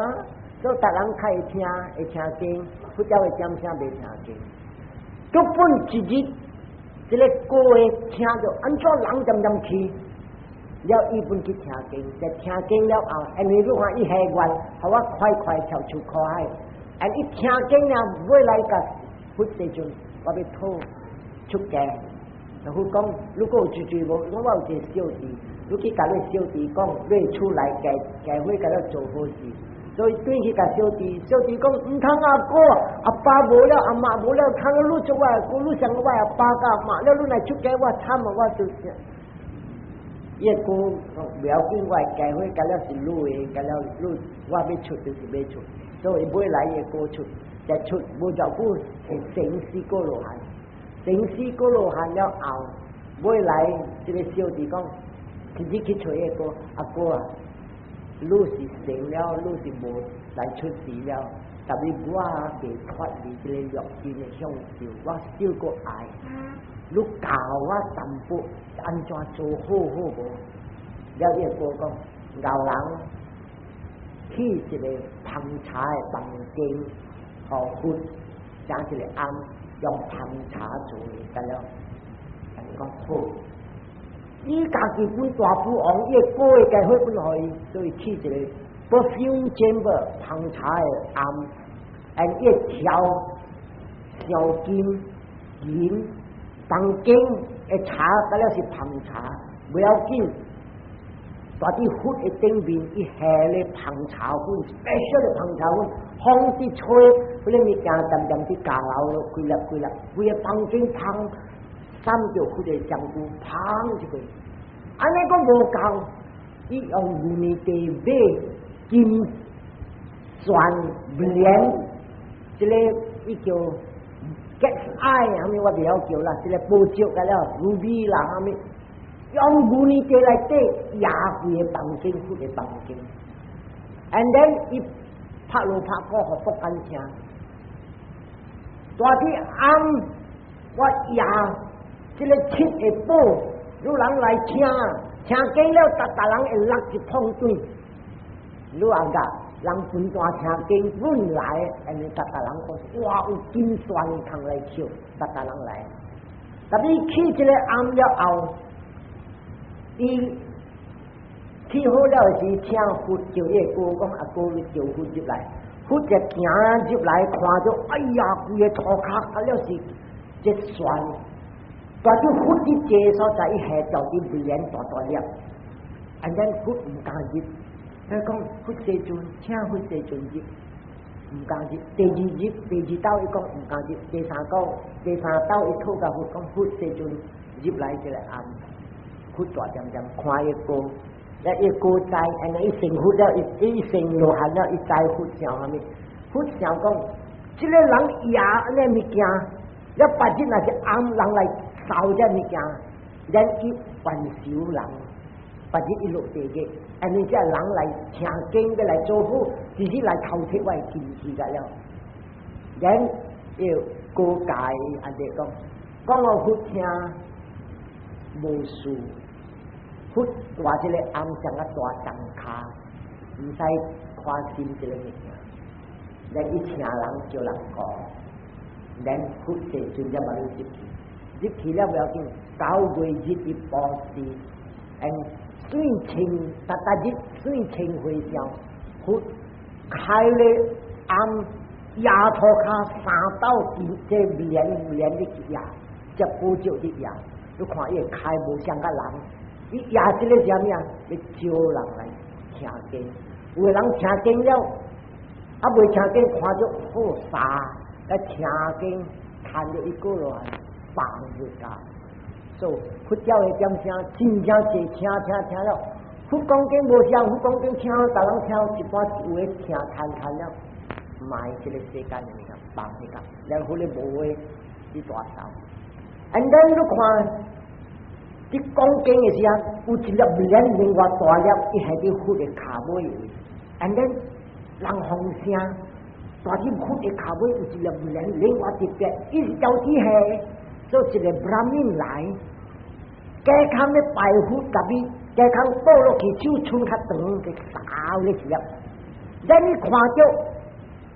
所以逐人較會聽，會聽經，佛教的點聲袂聽經。根本一日，這個歌的聽著，按怎人漸漸去，了伊本去聽經，在聽經了後，因為你看伊下願，予我快快跳出苦海。And 伊聽經了，尾來共佛世尊，我欲討出家。佛講，如果有追追無，我有一個小弟，你去共你小弟講，你出來家家伙共你做好事。所以轉去共小弟，小弟講毋通阿哥，阿爸無了，阿媽無了，通你做我阿哥，你像我阿爸佮阿媽，了你來出家，我慘啊！我就是。伊個哥講袂要緊，我家伙甲了是你的，甲了你，我欲出就是欲出，所以尾來伊個哥出，才出無偌久是成四果羅漢，成四果羅漢了後，尾來這個小弟講，直接去揣伊個阿哥啊。你是成了，你是無來出世了，但是我袂脫離這個六根的享受，我少閣愛，你教我淡薄按怎做好好無？了伊個哥講，𠢕人起一個芳茶的房間，予佛請一個庵用芳茶做的，得了，人講好。伊家己本大富翁，伊個哥的家伙分予伊，所以起一個 perfume chamber 芳茶的庵，and 伊調燒金銀房間的茶，得了是芳茶，不要緊。佇佛的頂面，伊下咧芳茶粉，special 的芳茶粉，風一吹，彼个物件漸漸佇加流咯，規粒規粒，規个房間芳，散著佛的香菇，芳一個。按呢閣無夠，伊用牛奶茶買金鑽蓮，這个伊叫 cat's eye，啥物我袂曉叫啦，這个寶石個了，ruby 啦，啥物。用牛奶茶來底壓規个房間，佛的房間。And then 伊拍鑼拍鼓，予國間聽。大啲暗，我壓這个七个寶，有人來聽，聽經了，逐逐人會落一碰轉。你阿個人分段聽經本來，and 逐逐人講，哇，有金鑽通來捡，逐逐人來。特別起這个暗了後，伊起好了時，請佛叫伊個哥講，阿哥叫佛入來，佛就行入來，看著，哎呀，規个塗跤，啊了是這旋，但是佛佇這所在，伊下掉佇蓮大大粒，and then 佛毋敢入，伊講佛世尊，請佛世尊入，毋敢入。第二日，第二道伊講毋敢入，第三道，第三道伊討共佛講佛世尊入來這个暗。佛大漸漸看伊哥，了伊哥知，按呢伊成佛了，伊伊成羅漢了，伊知佛想啥物？佛想講，這个人攑按呢物件，了別日若是暗人來掃這物件，咱伊還手人，別日伊落地獄，按呢這人來聽經欲來做好，只是來偷提我的金錢個了。咱要過界按呢講，講予佛聽無事。佛大這個暗像啊大重跤，毋使看心這个物件。咱伊請人叫人講，咱佛世尊才把你入去，入去了無要緊，9月日伊布施，and 水清逐逐日水清和尚，佛開咧暗壓塗跤三斗金，這蓮蓮的壓，這寶石的壓，你看伊開無像個人。伊壓這个啥物啊？欲招人來聽經，有的人聽經了，啊未聽經看著好傻，來聽經看著伊過來放入家。所以佛教的點聲真正濟聽聽聽了，佛講經無像，佛講經聽，逐人聽一般有的聽談談了，賣這个世間的物件放彼個，然後你無話你大手。And then 你看，佇講經的時陣，有一粒蓮另外大粒，伊係佇佛的跤尾位。And then 人風聲，大佇佛的跤尾有一粒蓮另外特別，伊是招底下，做一个 Brahmin 來，加康咧拜佛，特別加康倒落去手伸較長，去掃咧一粒。咱伊看著，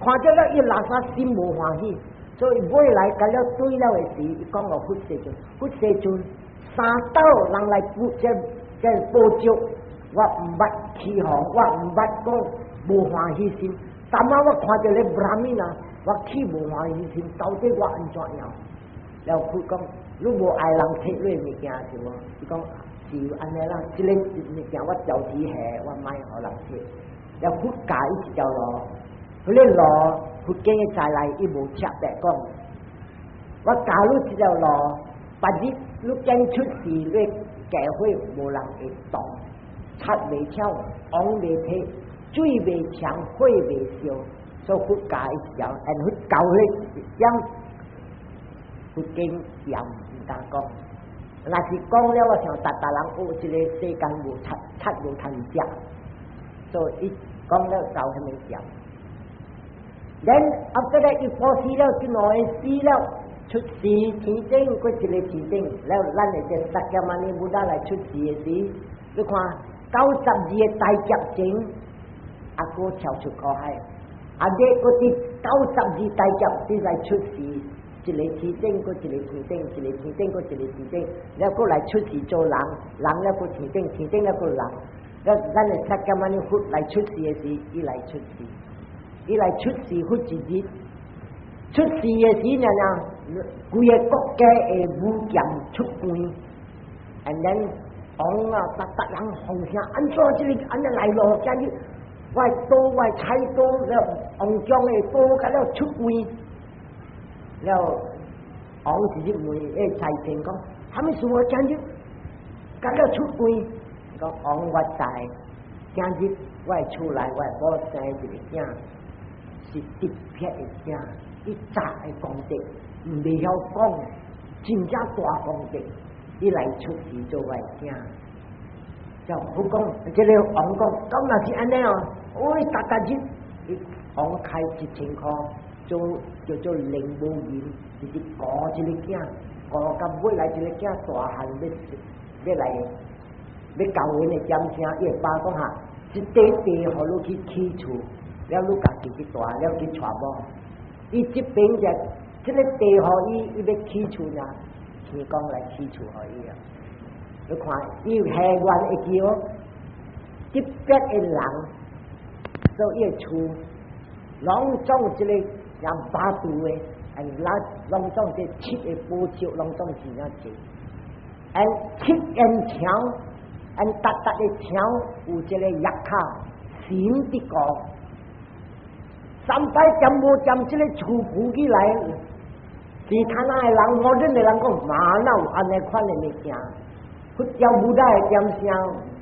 看著了，伊垃圾心無歡喜，所以尾來共了對了的時，伊講予佛世尊，佛世尊。三斗人來補這這寶石，我毋捌起哄，我毋捌講無歡喜心。當仔我看著咧 Brahmin 啊，我起無歡喜心，到底我按怎樣？了佛講，你無愛人提你物件是無？伊講是按呢啦，這个物件我調底下，我莫予人提。了佛教伊一條路，彼个路佛經的再來，伊無特別講。我教你這條路，別日你見出事，你嫁禍無人會動，賊袂搶，王袂提，水袂搶，火袂燒，所以佛教一條，and 佛教彼點佛經也毋敢講。若是講了，我想逐逐人有這个世間無賊，賊無通食，所以伊講了就彼物件。Then after that，伊布施了，這兩个死了。出世天頂，閣一个天頂，了咱的這釋迦牟尼佛來出世的時，你看92個大劫前，阿哥跳出苦海，啊，你閣佇92大劫你來出世，一个天頂，閣一个天頂，一个天頂，閣一个天頂，了閣來出世做人，人了閣天頂，天頂了閣人，了咱的釋迦牟尼佛來出世的時，伊來出世，伊來出世佛一日。出世的時爾爾，規个國家的武劍出關，and then 王啊，逐逐人奉聲，按怎這个按呢來咯？今日我刀我菜刀了，王將的刀甲了出關了，王直接問欸財神講，啥物事我今日甲了出關？講王我知，今日我的厝內我的某生一个囝，是特別的囝，伊早的功德，毋袂曉講，真正大功德，伊來出世做我的囝。就好講，這个王講，咁若是按呢哦，喂，逐逐日，伊王開1000箍，做叫做靈無銀，直直顧這个囝，顧到尾來這个囝大漢欲欲來欲交阮的點聲，伊的爸講哈，一塊地予你去起厝，了你家己去住，了去娶某。伊這邊就這个地予伊，伊欲起厝呢，天公來起厝予伊啊。你看，伊下願會記哦，特別的人做伊的厝，攏總這个像巴肚的，and 咱攏總這七个寶石，攏總真正濟。and 七緣牆，and 逐逐个牆有這个藥卡神佇顧，三擺點無點這个厝扶起來，其他那的人，我恁的人講，嘛哪有按呢款的物件？佛教無代的點聲，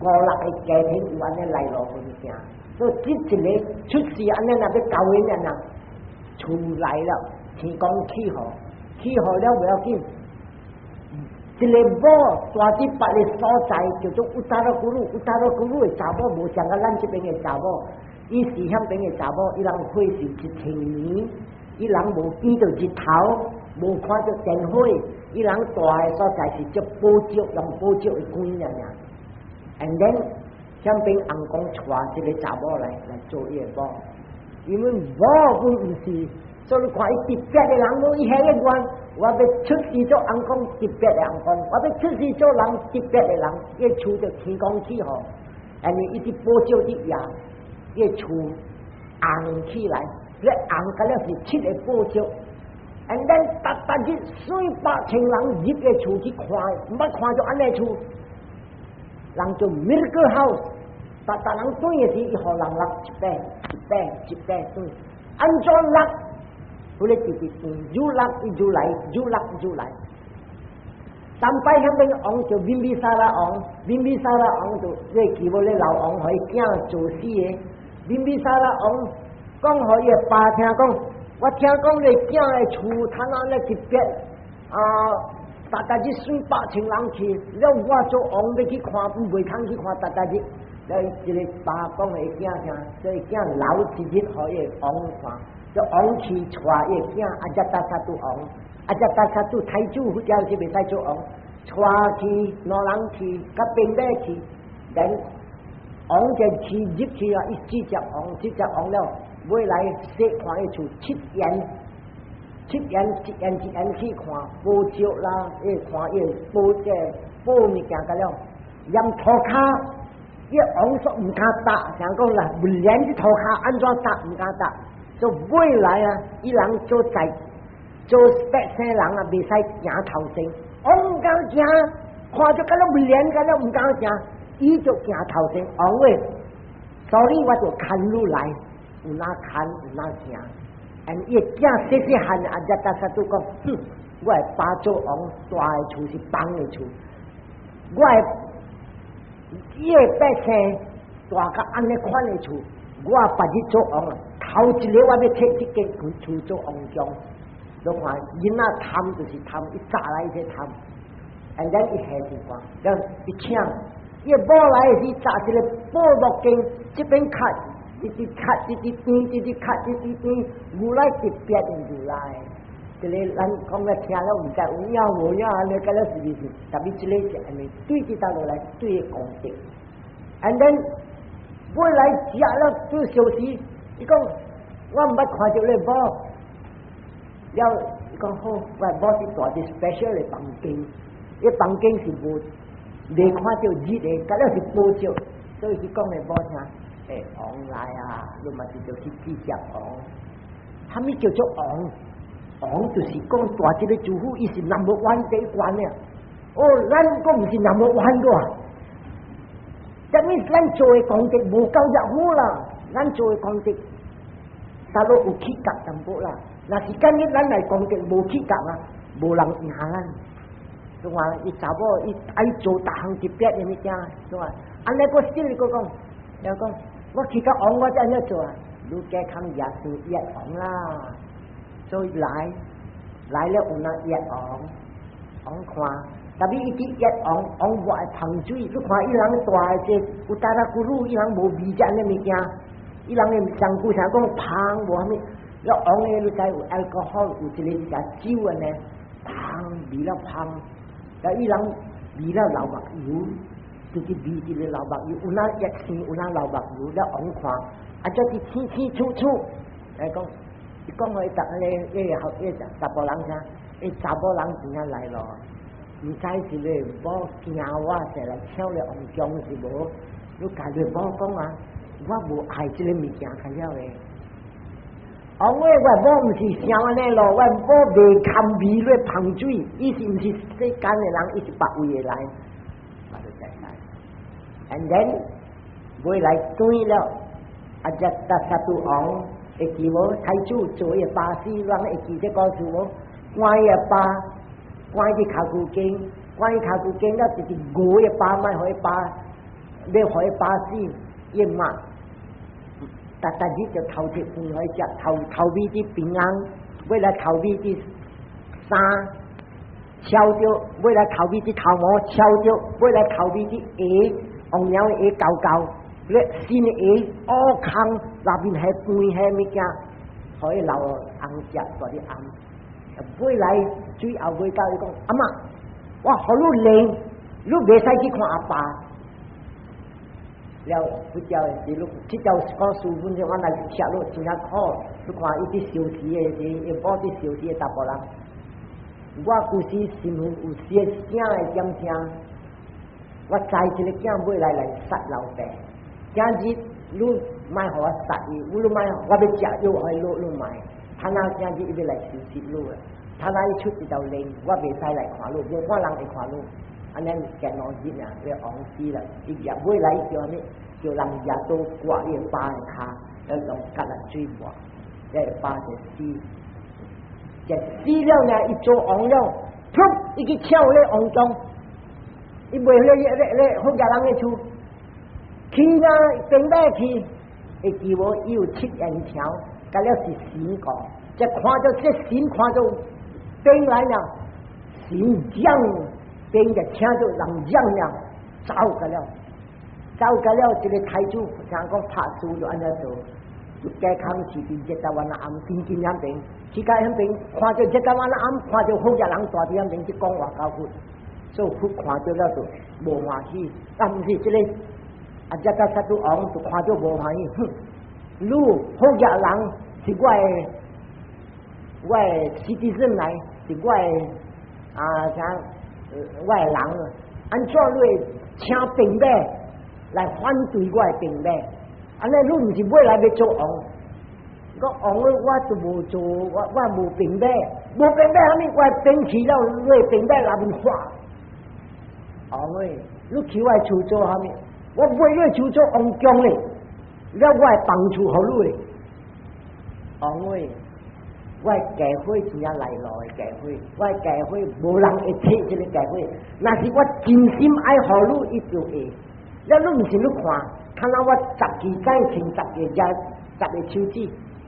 五六个家庭有按呢來路物件，所以這一个出世按呢若欲交𪜶人啊，厝來了，天公起予，起予了無要緊，一個某住佇別个所在叫做 Uttarakuru，Uttarakuru 的查某無像甲咱這邊的查某，伊是遐邊的查某，伊人歲數1000年，伊人無見著日頭，無看著電火。伊人住的所在是足寶石，用寶石的管爾爾。And then 遐邊翁公娶這个查某來來做伊的某，因為某本毋是，所以你看伊特別的人，無伊遐個願，我欲出世做翁公特別的翁公，我欲出世做人特別的人，伊厝就天公起予，and 伊佇寶石佇壓，伊厝紅起來，咧紅甲了是七個寶石。And then 逐逐日四百千人入个厝去看，毋捌看著按呢厝，人做 miracle house，逐逐人轉的時，伊予人落一擺一擺一擺轉，按怎落？佢咧直直轉，愈落伊愈來，愈落愈來。三擺遐邊王叫賓比薩拉王，賓比薩拉王就你記無咧老王予伊囝做死的，賓比薩拉王講予伊的爸聽講。我聽講你囝的厝，他那咧特別啊，逐逐日四百千人去，了我做王欲去看，袂通去看逐逐日。了伊一個爸講予囝聽，所以囝留一日予伊王看，就王去帶伊囝阿遮達薩都王，阿遮達薩都太子，或者是袂使做王，帶去兩人去，佮兵馬去，then 王就去入去啊，伊直接王，直接王了。尾來細看伊厝七緣，七緣一緣一緣去看寶石啦，伊看伊寶這寶物件甲了，連塗跤，伊王說毋敢踏，想講啦，連佇塗跤按怎踏毋敢踏，所以尾來啊，伊人做在做百姓人啊，袂使行頭前，王毋敢行，看著敢若袂連敢若毋敢行，伊就行頭前，王喂，所以我就牽你來。有哪牽有哪行，and 伊囝細細漢阿遮達薩都講，哼，我的爸做王，大的厝是房的厝，我的伊的百姓大甲按呢款的厝，我別日做王啊，頭一个我欲提這間厝做王宮，你看囡仔貪就是貪，伊早來伊貪，and then 伊下一看，了伊請伊某來的時，紮一个寶木鏡，這邊較。一直較，一直甜，一直較，一直甜，如來特別的如來。這个咱講了聽了毋知有影無影，按呢敢若是毋是？特別這个是按呢對佇倒落來對功德。And then 尾來食了做小時，伊講我毋捌看著你某，了伊講好，我某是住佇 special 的房間，伊房間是無未看著日的，敢若是寶石，所以伊講予某聽。欸，王來啊，你嘛是著去直接王。啥物叫做王？王就是講大這个主婦，伊是 number one 第一關的。哦，咱講毋是 number one 個。這物咱做的功德無夠就好啦，咱做的功德，差落有起覺淡薄啦。若是今日咱來功德無起覺啊，無人贏咱。就話伊查某伊愛做逐項特別的物件，就話按呢個心裡閣講，又講我去到王我才按怎做啊？你加看耶穌約王啦，所以來來了有那約王，王看，特別伊佇約王，王抹芳水，你看伊人大的這 Uttarakuru，伊人無味這按呢物件，伊人的上古啥講芳無啥物，了王的你知有 alcohol 有一個食酒的呢，芳味了芳。了伊人味了流目油，就是味一個流目油，有哪一生有哪流目油，了王看，啊，這佇清清楚楚來講，伊講予伊逐個迄個學迄個查甫人啥，伊查某人真正來咯，毋知是你某驚我，是來搶了王宮是無？你共你某講啊，我無愛這個物件較了的。王喂，我某毋是想按呢咯，我某袂堪味咧芳水，伊是毋是世間的人，伊是別位的來，我就知來。And then 尾來轉了，阿只達薩都王會記無？太子坐伊巴士，人會記這故事無？關伊爸，關伊跤骨間，關伊跤骨間了，直直牛伊爸，莫予伊爸，欲予伊爸死，伊罵。逐逐日就偷摕飯予伊食，頭頭尾佇平安，尾來頭尾佇衫敲著，尾來頭尾佇頭毛敲著，尾來頭尾佇鞋，王鳥的鞋厚厚，咧新的鞋烏空，內面係飯係物件，予伊老翁食大佇暗。尾來最後尾到伊講，阿嬤，我予你練，你袂使去看阿爸。了，佛教的是，你這條講書本上我來寫落真正苦。你看伊佇燒死的時，伊某佇燒死的查埔人。我舊時身份有些囝的點聽，我知這個囝尾來來殺老爸。今日你莫予我殺伊，你莫我欲食藥予伊你，你莫。他那今日伊欲來收拾你啊！他那伊出一道令，我袂使來看你，無半人會看你。按呢行2日啊，伊王死啦！伊也尾來叫啥物？叫人舉刀割伊爸的跤，來用橄欖水抹，伊爸就死。就死了呢，伊做王了，噗！伊去搶咧王宮，伊袂咧咧咧好家人的厝，去啊，兵馬去，會記無？伊有七言條，甲了是神講，這看到這神看到兵來了，神將。兵就聽到人講了，走個了，走個了，這個太子聽講拍輸就按呢做，就加康是佇熱達灣暗緊緊遐邊，去到遐邊看到熱達灣暗，看到好個人蹛佇遐邊去講話交佛，所以佛看到了就無歡喜，啊毋是這個阿遮達薩都王就看到無歡喜，哼，你好個人是我的，我的 citizen 來，是我的啊啥？我的人，按怎你會請兵馬來反對我的兵馬？按呢你毋是尾來欲做王？講王我都無做，我我無兵馬，無兵馬啥物？我的兵去了，你的兵馬內面化。王喂，你去我的厝做啥物？我買你厝做王宮咧，了我的房厝予你咧。王喂，我的家伙真正來路的家伙，我的家伙無人會提這個家伙。若是我真心愛予你，伊就會。了你毋是你看，看到我十支指穿十個只十個手指，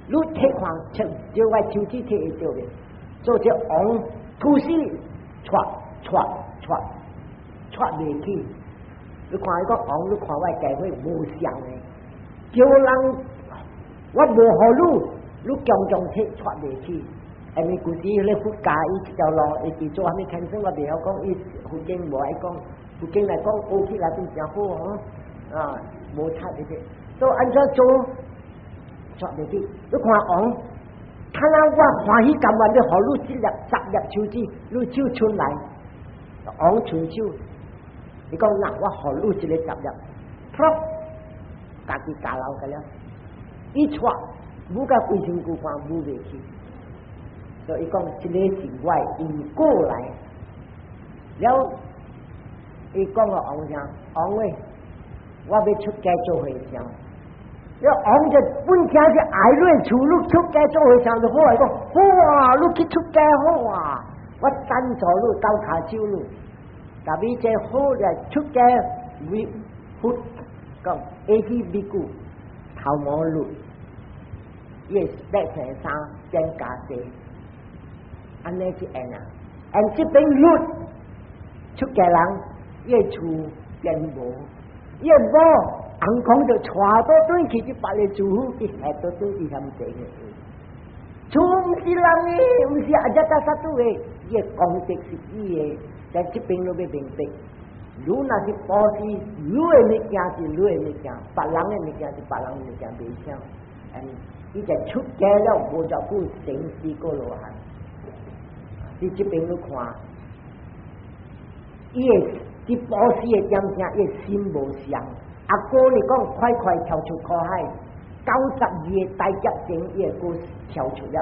你提看，照我手指提會著的。做這王吐死，掣掣掣掣袂起。你看伊個王，你看我的家伙無相的，叫人我無予你。你強強提掣袂起，因為舊時咧佛教伊這條路，伊佇做啥物牽生，我袂曉講，伊佛經無愛講，佛經來講學起來都誠好哦，啊，無差這些，所以按怎做掣袂起？你看王，看到我歡喜甘願欲予你這粒十粒手指，你手伸來，王伸手，伊講那我予你這個十粒，噗，家己咬落去了，伊掣。舞甲規身軀看舞袂去，所以講這個是我的因果來。了，伊講個王啥？王喂，我欲出家做和尚。你王就本正是愛你的厝，你出家做和尚就好來講，好啊，你去出家好啊，我贊助你，鬥跤手你。但係這好來出家為佛講，會比丘頭毛律，伊白衫衫變袈裟，按呢是按啊，按這邊律出家人，伊的厝變無，伊的某。紅空就帶倒轉去，去別个厝去下倒轉去嫌地嘅。厝毋是人的，毋是阿遮達薩杜的，伊的功德是伊的，在這邊你欲明白。你若是布施，你的物件是你的物件，別人的物件是別人的物件，袂相。嗯，伊就出家了，無偌久成四果羅漢。佇這邊你看，伊的佇布施的點聲，伊的心無相。阿哥你講快快跳出苦海，92個大劫前伊會閣跳出了，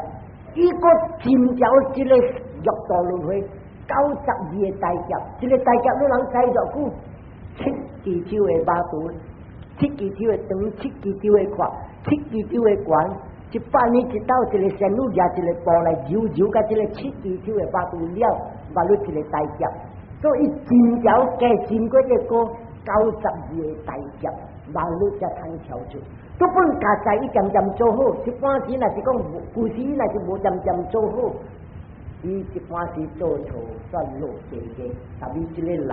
伊閣進掉這個六道輪迴，九十二個大劫，這個大劫你人知偌久？七支手的馬肚，七支手的長，七支手的闊，七支手的懸，100年一斗，一個仙女舉一個布來揉揉佮這個七支手的馬肚了，馬路一個大劫，所以真條加經過這個九十二個大劫，馬路才通跳出。都本家在伊漸漸做好，一般時若是講舊時若是無漸漸做好，伊一般時做錯算落地嘅，特別這個人。